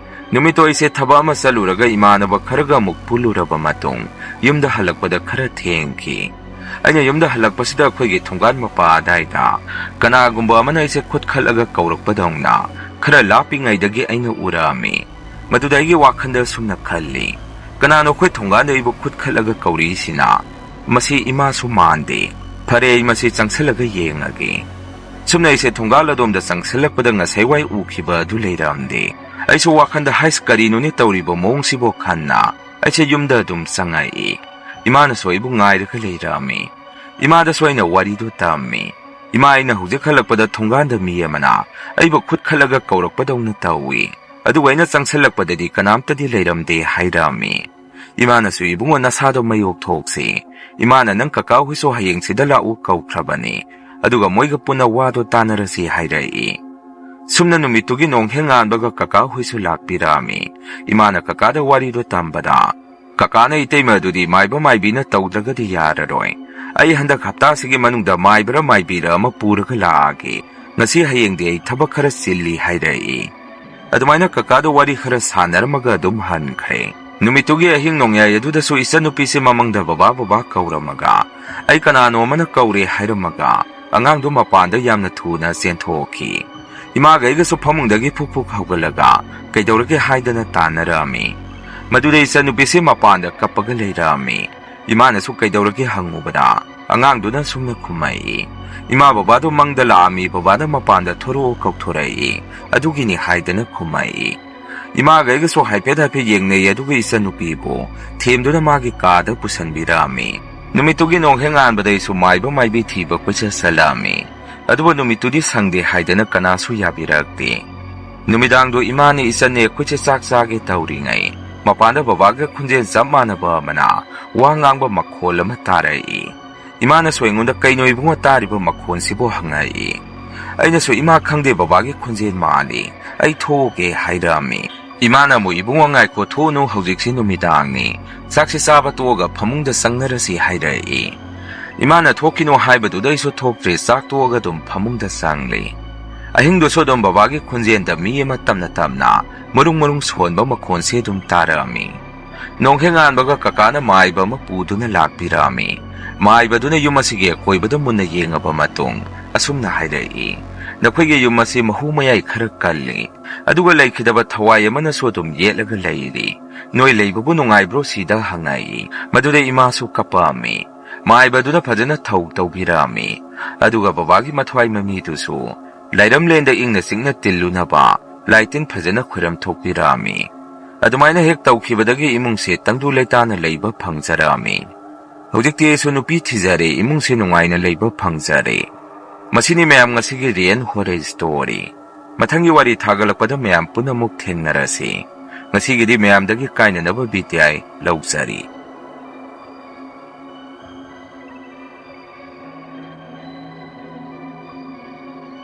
ꯅꯨꯃꯤꯠꯇꯣ ꯑꯩꯁꯦ ꯊꯕꯛ ꯑꯃ ꯆꯠꯂꯨꯔꯒ ꯏꯃꯥꯟꯅꯕ ꯈꯔꯒ ꯑꯃꯨꯛ ꯄꯨꯜꯂꯨꯔꯕ ꯃꯇꯨꯡ ꯌꯨꯝꯗ ꯍꯜꯂꯛꯄꯗ ꯈꯔ ꯊꯦꯡꯈꯤ꯫ ꯑꯩꯅ ꯌꯨꯝꯗ ꯍꯜꯂꯛꯄꯁꯤꯗ ꯑꯩꯈꯣꯏꯒꯤ ꯊꯣꯡꯒꯥꯟ ꯃꯄꯥ ꯑꯗꯥꯏꯗ ꯀꯅꯥꯒꯨꯝꯕ ꯑꯃꯅ ꯑꯩꯁꯦ ꯈꯨꯠ ꯈꯠꯂꯒ ꯀꯧꯔꯛꯄꯗꯧꯅ ꯈꯔ ꯂꯥꯞꯄꯤꯉꯩꯗꯒꯤ ꯑꯩꯅ ꯎꯔꯛꯑꯝꯃꯤ꯫ ꯃꯗꯨꯗ ꯑꯩꯒꯤ ꯋꯥꯈꯜꯗ ꯑꯁꯨꯝꯅ ꯈꯜꯂꯤ, "ꯀꯅꯥꯅꯣ ꯑꯩꯈꯣꯏ ꯊꯣꯡꯒꯥꯟꯗ ꯑꯩꯕꯨ ꯈꯨꯠ ꯈꯠꯂꯒ ꯀꯧꯔꯛꯏꯁꯤꯅ? ꯃꯁꯤ ꯏꯃꯥꯁꯨ ꯃꯥꯟꯗꯦ꯫ ꯐꯔꯦ, ꯑꯩ ꯃꯁꯤ ꯆꯪꯁꯤꯜꯂꯒ ꯌꯦꯡꯉꯒꯦ"꯫ ꯁꯨꯝꯅ ꯑꯩꯁꯦ ꯊꯣꯡꯒꯥꯜ ꯑꯗꯣꯝꯗ ꯆꯪꯁꯤꯜꯂꯛꯄꯗ ꯉꯁꯥꯏ ꯋꯥꯏ ꯎꯈꯤꯕ ꯑꯗꯨ ꯂꯩꯔꯝꯗꯦ꯫ ꯑꯩꯁꯨ ꯋꯥꯈꯜꯗ, "ꯍꯥꯏꯁ, ꯀꯔꯤꯅꯣꯅꯦ ꯇꯧꯔꯤꯕ ꯃꯑꯣꯡꯁꯤꯕꯣ?" ꯈꯟꯅ ꯑꯩꯁꯦ ꯌꯨꯝꯗ ꯑꯗꯨꯝ ꯆꯪꯉꯛꯏ꯫ ꯏꯃꯥꯅꯁꯨ ꯑꯩꯕꯨ ꯉꯥꯏꯔꯒ ꯂꯩꯔꯝꯃꯤ꯫ ꯏꯃꯥꯗꯁꯨ ꯑꯩꯅ ꯋꯥꯔꯤꯗꯨ ꯇꯝꯃꯤ꯫ "ꯏꯃꯥ, ꯑꯩꯅ ꯍꯧꯖꯤꯛ ꯍꯜꯂꯛꯄꯗ ꯊꯣꯡꯒꯥꯟꯗ ꯃꯤ ꯑꯃꯅ ꯑꯩꯕꯨ ꯈꯨꯠ ꯈꯠꯂꯒ ꯀꯧꯔꯛꯄꯗꯧꯅ ꯇꯧꯏ꯫ ꯑꯗꯨꯒ ꯑꯩꯅ ꯆꯪꯁꯤꯜꯂꯛꯄꯗꯗꯤ ꯀꯅꯥꯝꯇꯗꯤ ꯂꯩꯔꯝꯗꯦ" ꯍꯥꯏꯔꯛꯑꯝꯃꯤ꯫ ꯏꯃꯥꯅꯁꯨ, "ꯏꯕꯨꯡꯉꯣ, ꯅꯁꯥꯗꯣ ꯃꯌꯣꯛ ꯊꯣꯛꯁꯤ꯫ ꯏꯃꯥꯅ ꯅꯪ ꯀꯀꯥ ꯍꯣꯏꯁꯨ ꯍꯌꯦꯡ ꯁꯤꯗ ꯂꯥꯛꯎ ꯀꯧꯈ꯭ꯔꯕꯅꯤ꯫ ꯑꯗꯨꯒ ꯃꯣꯏꯒ ꯄꯨꯟꯅ ꯋꯥꯗꯣ ꯇꯥꯟꯅꯔꯁꯤ" ꯍꯥꯏꯔꯛꯏ꯫ ꯁꯨꯝꯅ ꯅꯨꯃꯤꯠꯇꯨꯒꯤ ꯅꯣꯡꯍꯦꯛ ꯉꯥꯟꯕꯒ ꯀꯀꯥ ꯍꯣꯏꯁꯨ ꯂꯥꯛꯄꯤꯔꯛꯑꯝꯃꯤ꯫ ꯏꯃꯥꯅ ꯀꯀꯥꯗ ꯋꯥꯔꯤꯗꯣ ꯇꯝꯕꯗ, "ꯀꯀꯥꯅ ꯏꯇꯩꯃ ꯑꯗꯨꯗꯤ ꯃꯥꯏꯕ ꯃꯥꯏꯕꯤꯅ ꯇꯧꯗ꯭ꯔꯒꯗꯤ ꯌꯥꯔꯔꯣꯏ꯫ ꯑꯩ ꯍꯟꯗꯛ ꯍꯞꯇꯥꯁꯤꯒꯤ ꯃꯅꯨꯡꯗ ꯃꯥꯏꯕꯔ ꯃꯥꯏꯕꯤꯔ ꯑꯃ ꯄꯨꯔꯒ ꯂꯥꯛꯑꯒꯦ꯫ ꯉꯁꯤ ꯍꯌꯦꯡꯗꯤ ꯑꯩ ꯊꯕꯛ ꯈꯔ ꯆꯤꯜꯂꯤ" ꯍꯥꯏꯔꯛꯏ꯫ ꯑꯗꯨꯃꯥꯏꯅ ꯀꯀꯥꯗꯣ ꯋꯥꯔꯤ ꯈꯔ ꯁꯥꯟꯅꯔꯝꯃꯒ ꯑꯗꯨꯝ ꯍꯟꯈ꯭ꯔꯦ꯫ ꯅꯨꯃꯤꯠꯇꯨꯒꯤ ꯑꯍꯤꯡ ꯅꯣꯡꯌꯥꯏ ꯑꯗꯨꯗꯁꯨ ꯏꯆꯟꯅꯨꯄꯤꯁꯦ ꯃꯃꯪꯗ ꯕꯕꯥ ꯕꯕꯥ ꯀꯧꯔꯝꯃꯒ, ꯑꯩ ꯀꯅꯥꯅꯣ ꯑꯃꯅ ꯀꯧꯔꯦ ꯍꯥꯏꯔꯝꯃꯒ, ꯑꯉꯥꯡꯗꯣ ꯃꯄꯥꯟꯗ ꯌꯥꯝꯅ ꯊꯨꯅ ꯆꯦꯟꯊꯣꯛꯈꯤ꯫ ꯏꯃꯥꯒ ꯑꯩꯒꯁꯨ ꯐꯃꯨꯡꯗꯒꯤ ꯐꯨꯛ ꯐꯨꯛ ꯍꯧꯒꯠꯂꯒ, "ꯀꯩꯗꯧꯔꯒꯦ?" ꯍꯥꯏꯗꯅ ꯇꯥꯟꯅꯔꯛꯑꯝꯃꯤ꯫ ꯃꯗꯨꯗ ꯏꯆꯟꯅꯨꯄꯤꯁꯦ ꯃꯄꯥꯟꯗ ꯀꯞꯄꯒ ꯂꯩꯔꯝꯃꯤ꯫ ꯏꯃꯥꯅꯁꯨ "ꯀꯩꯗꯧꯔꯒꯦ?" ꯍꯪꯉꯨꯕꯗ, ꯑꯉꯥꯡꯗꯨꯅ ꯑꯁꯨꯝꯅ ꯈꯨꯝꯃꯛꯏ, "ꯏꯃꯥ, ꯕꯕꯥꯗꯣ ꯃꯪꯗ ꯂꯥꯛꯑꯝꯃꯤ, ꯕꯕꯥꯗ ꯃꯄꯥꯟꯗ ꯊꯣꯔꯛꯑꯣ ꯀꯧꯊꯣꯔꯛꯏ, ꯑꯗꯨꯒꯤꯅꯤ" ꯍꯥꯏꯗꯅ ꯈꯨꯝꯃꯛꯏ꯫ ꯏꯃꯥꯒ ꯑꯩꯒꯁꯨ ꯍꯥꯏꯐꯦꯠ ꯍꯥꯏꯐꯦꯠ ꯌꯦꯡꯅꯩ, ꯑꯗꯨꯒ ꯏꯆꯟꯅꯨꯄꯤꯕꯨ ꯊꯦꯝꯗꯨꯅ ꯃꯥꯒꯤ ꯀꯥꯗ ꯄꯨꯁꯟꯕꯤꯔꯛꯑꯝꯃꯤ꯫ ꯅꯨꯃꯤꯠꯇꯨꯒꯤ ꯅꯣꯡꯍꯦꯛ ꯉꯥꯟꯕꯗ ꯑꯩꯁꯨ ꯃꯥꯏꯕ ꯃꯥꯏꯕꯤ ꯊꯤꯕ ꯀꯣꯏꯆꯠ ꯆꯠꯂꯛꯑꯝꯃꯤ꯫ ꯑꯗꯨꯕꯨ ꯅꯨꯃꯤꯠꯇꯨꯗꯤ ꯁꯪꯗꯦ ꯍꯥꯏꯗꯅ ꯀꯅꯥꯁꯨ ꯌꯥꯕꯤꯔꯛꯇꯦ꯫ ꯅꯨꯃꯤꯗꯥꯡꯗꯣ ꯏꯃꯥꯅꯦ ꯏꯆꯟꯅꯦ ꯑꯩꯈꯣꯏꯁꯦ ꯆꯥꯛ ꯆꯥꯒꯦ ꯇꯧꯔꯤꯉꯩ, ꯃꯄꯥꯟꯗ ꯕꯕꯥꯒ ꯈꯣꯟꯖꯦꯜ ꯆꯞ ꯃꯥꯟꯅꯕ ꯑꯃꯅ ꯋꯥ ꯉꯥꯡꯕ ꯃꯈꯣꯜ ꯑꯃ ꯇꯥꯔꯛꯏ꯫ ꯏꯃꯥꯅꯁꯨ ꯑꯩꯉꯣꯟꯗ "ꯀꯩꯅꯣ ꯏꯕꯨꯡꯉꯣ ꯇꯥꯔꯤꯕ ꯃꯈꯣꯟꯁꯤꯕꯨ?" ꯍꯪꯉꯛꯏ꯫ ꯑꯩꯅꯁꯨ "ꯏꯃꯥ, ꯈꯪꯗꯦ, ꯕꯕꯥꯒꯤ ꯈꯣꯟꯖꯦꯜ ꯃꯥꯜꯂꯤ, ꯑꯩ ꯊꯣꯛꯎꯒꯦ" ꯍꯥꯏꯔꯛꯑꯝꯃꯤ꯫ ꯏꯃꯥꯅ ꯑꯃꯨꯛ "ꯏꯕꯨꯡꯉꯣ, ꯉꯥꯏꯈꯣ, ꯊꯣꯛꯎꯅꯨ, ꯍꯧꯖꯤꯛꯁꯤ ꯅꯨꯃꯤꯗꯥꯡꯅꯤ, ꯆꯥꯛꯁꯤ ꯆꯥꯕ ꯇꯣꯛꯑꯒ ꯐꯃꯨꯡꯗ ꯆꯪꯅꯔꯁꯤ" ꯍꯥꯏꯔꯛꯏ꯫ ꯏꯃꯥꯅ "ꯊꯣꯛꯈꯤꯅꯨ" ꯍꯥꯏꯕꯗꯨꯗ ꯑꯩꯁꯨ ꯊꯣꯛꯇ꯭ꯔꯦ, ꯆꯥꯛ ꯇꯣꯛꯑꯒ ꯑꯗꯨꯝ ꯐꯃꯨꯡꯗ ꯆꯪꯂꯦ꯫ ꯑꯍꯤꯡꯗꯨꯁꯨ ꯑꯗꯨꯝ ꯕꯕꯥꯒꯤ ꯈꯣꯟꯖꯦꯜꯗ ꯃꯤ ꯑꯃ ꯇꯞꯅ ꯇꯞꯅ ꯃꯔꯨꯡ ꯃꯔꯨꯡ ꯁꯣꯟꯕ ꯃꯈꯣꯟꯁꯦ ꯑꯗꯨꯝ ꯇꯥꯔꯛꯑꯝꯃꯤ꯫ ꯅꯣꯡꯍꯦꯛ ꯉꯥꯟꯕꯒ ꯀꯀꯥꯅ ꯃꯥꯏꯕ ꯑꯃ ꯄꯨꯗꯨꯅ ꯂꯥꯛꯄꯤꯔꯛꯑꯝꯃꯤ꯫ ꯃꯥꯏꯕꯗꯨꯅ ꯌꯨꯝ ꯑꯁꯤꯒꯤ ꯑꯀꯣꯏꯕꯗ ꯃꯨꯟꯅ ꯌꯦꯡꯉꯕ ꯃꯇꯨꯡ ꯑꯁꯨꯝꯅ ꯍꯥꯏꯔꯛꯏ, "ꯅꯈꯣꯏꯒꯤ ꯌꯨꯝ ꯑꯁꯤ ꯃꯍꯨ ꯃꯌꯥꯏ ꯈꯔ ꯀꯜꯂꯤ, ꯑꯗꯨꯒ ꯂꯩꯈꯤꯗꯕ ꯊꯋꯥꯏ ꯑꯃꯅꯁꯨ ꯑꯗꯨꯝ ꯌꯦꯠꯂꯒ ꯂꯩꯔꯤ꯫ ꯅꯣꯏ ꯂꯩꯕꯕꯨ ꯅꯨꯡꯉꯥꯏꯕ꯭ꯔꯣ ꯁꯤꯗ?" ꯍꯪꯉꯛꯏ꯫ ꯃꯗꯨꯗ ꯏꯃꯥꯁꯨ ꯀꯞꯄꯛꯑꯝꯃꯤ꯫ ꯃꯥꯏꯕꯗꯨꯅ ꯐꯖꯅ ꯊꯧ ꯇꯧꯕꯤꯔꯛꯑꯝꯃꯤ꯫ ꯑꯗꯨꯒ ꯕꯕꯥꯒꯤ ꯃꯊ꯭ꯋꯥꯏ ꯃꯃꯤꯗꯨꯁꯨ ꯂꯥꯏꯔꯝꯂꯦꯟꯗ ꯏꯪꯅ ꯆꯤꯛꯅ ꯇꯤꯜꯂꯨꯅꯕ ꯂꯥꯏꯇꯤꯟ ꯐꯖꯅ ꯈꯣꯏꯔꯝ ꯊꯣꯛꯄꯤꯔꯛꯑꯝꯃꯤ꯫ ꯑꯗꯨꯃꯥꯏꯅ ꯍꯦꯛ ꯇꯧꯈꯤꯕꯗꯒꯤ ꯏꯃꯨꯡꯁꯦ ꯇꯪꯗꯨ ꯂꯩꯇꯥꯅ ꯂꯩꯕ ꯐꯪꯖꯔꯛꯑꯝꯃꯤ꯫ ꯍꯧꯖꯤꯛꯇꯤ ꯑꯩꯁꯨ ꯅꯨꯄꯤ ꯊꯤꯖꯔꯦ, ꯏꯃꯨꯡꯁꯦ ꯅꯨꯡꯉꯥꯏꯅ ꯂꯩꯕ ꯐꯪꯖꯔꯦ꯫ ꯃꯁꯤꯅꯤ ꯃꯌꯥꯝ ꯉꯁꯤꯒꯤ real horror story꯫ ꯃꯊꯪꯒꯤ ꯋꯥꯔꯤ ꯊꯥꯒꯠꯂꯛꯄꯗ ꯃꯌꯥꯝ ꯄꯨꯟꯅ ꯑꯃꯨꯛ ꯊꯦꯡꯅꯔꯁꯤ꯫ ꯉꯁꯤꯒꯤꯗꯤ ꯃꯌꯥꯝꯗꯒꯤ ꯀꯥꯏꯅꯅꯕ ꯕꯤꯗꯥꯏ ꯂꯧꯖꯔꯤ꯫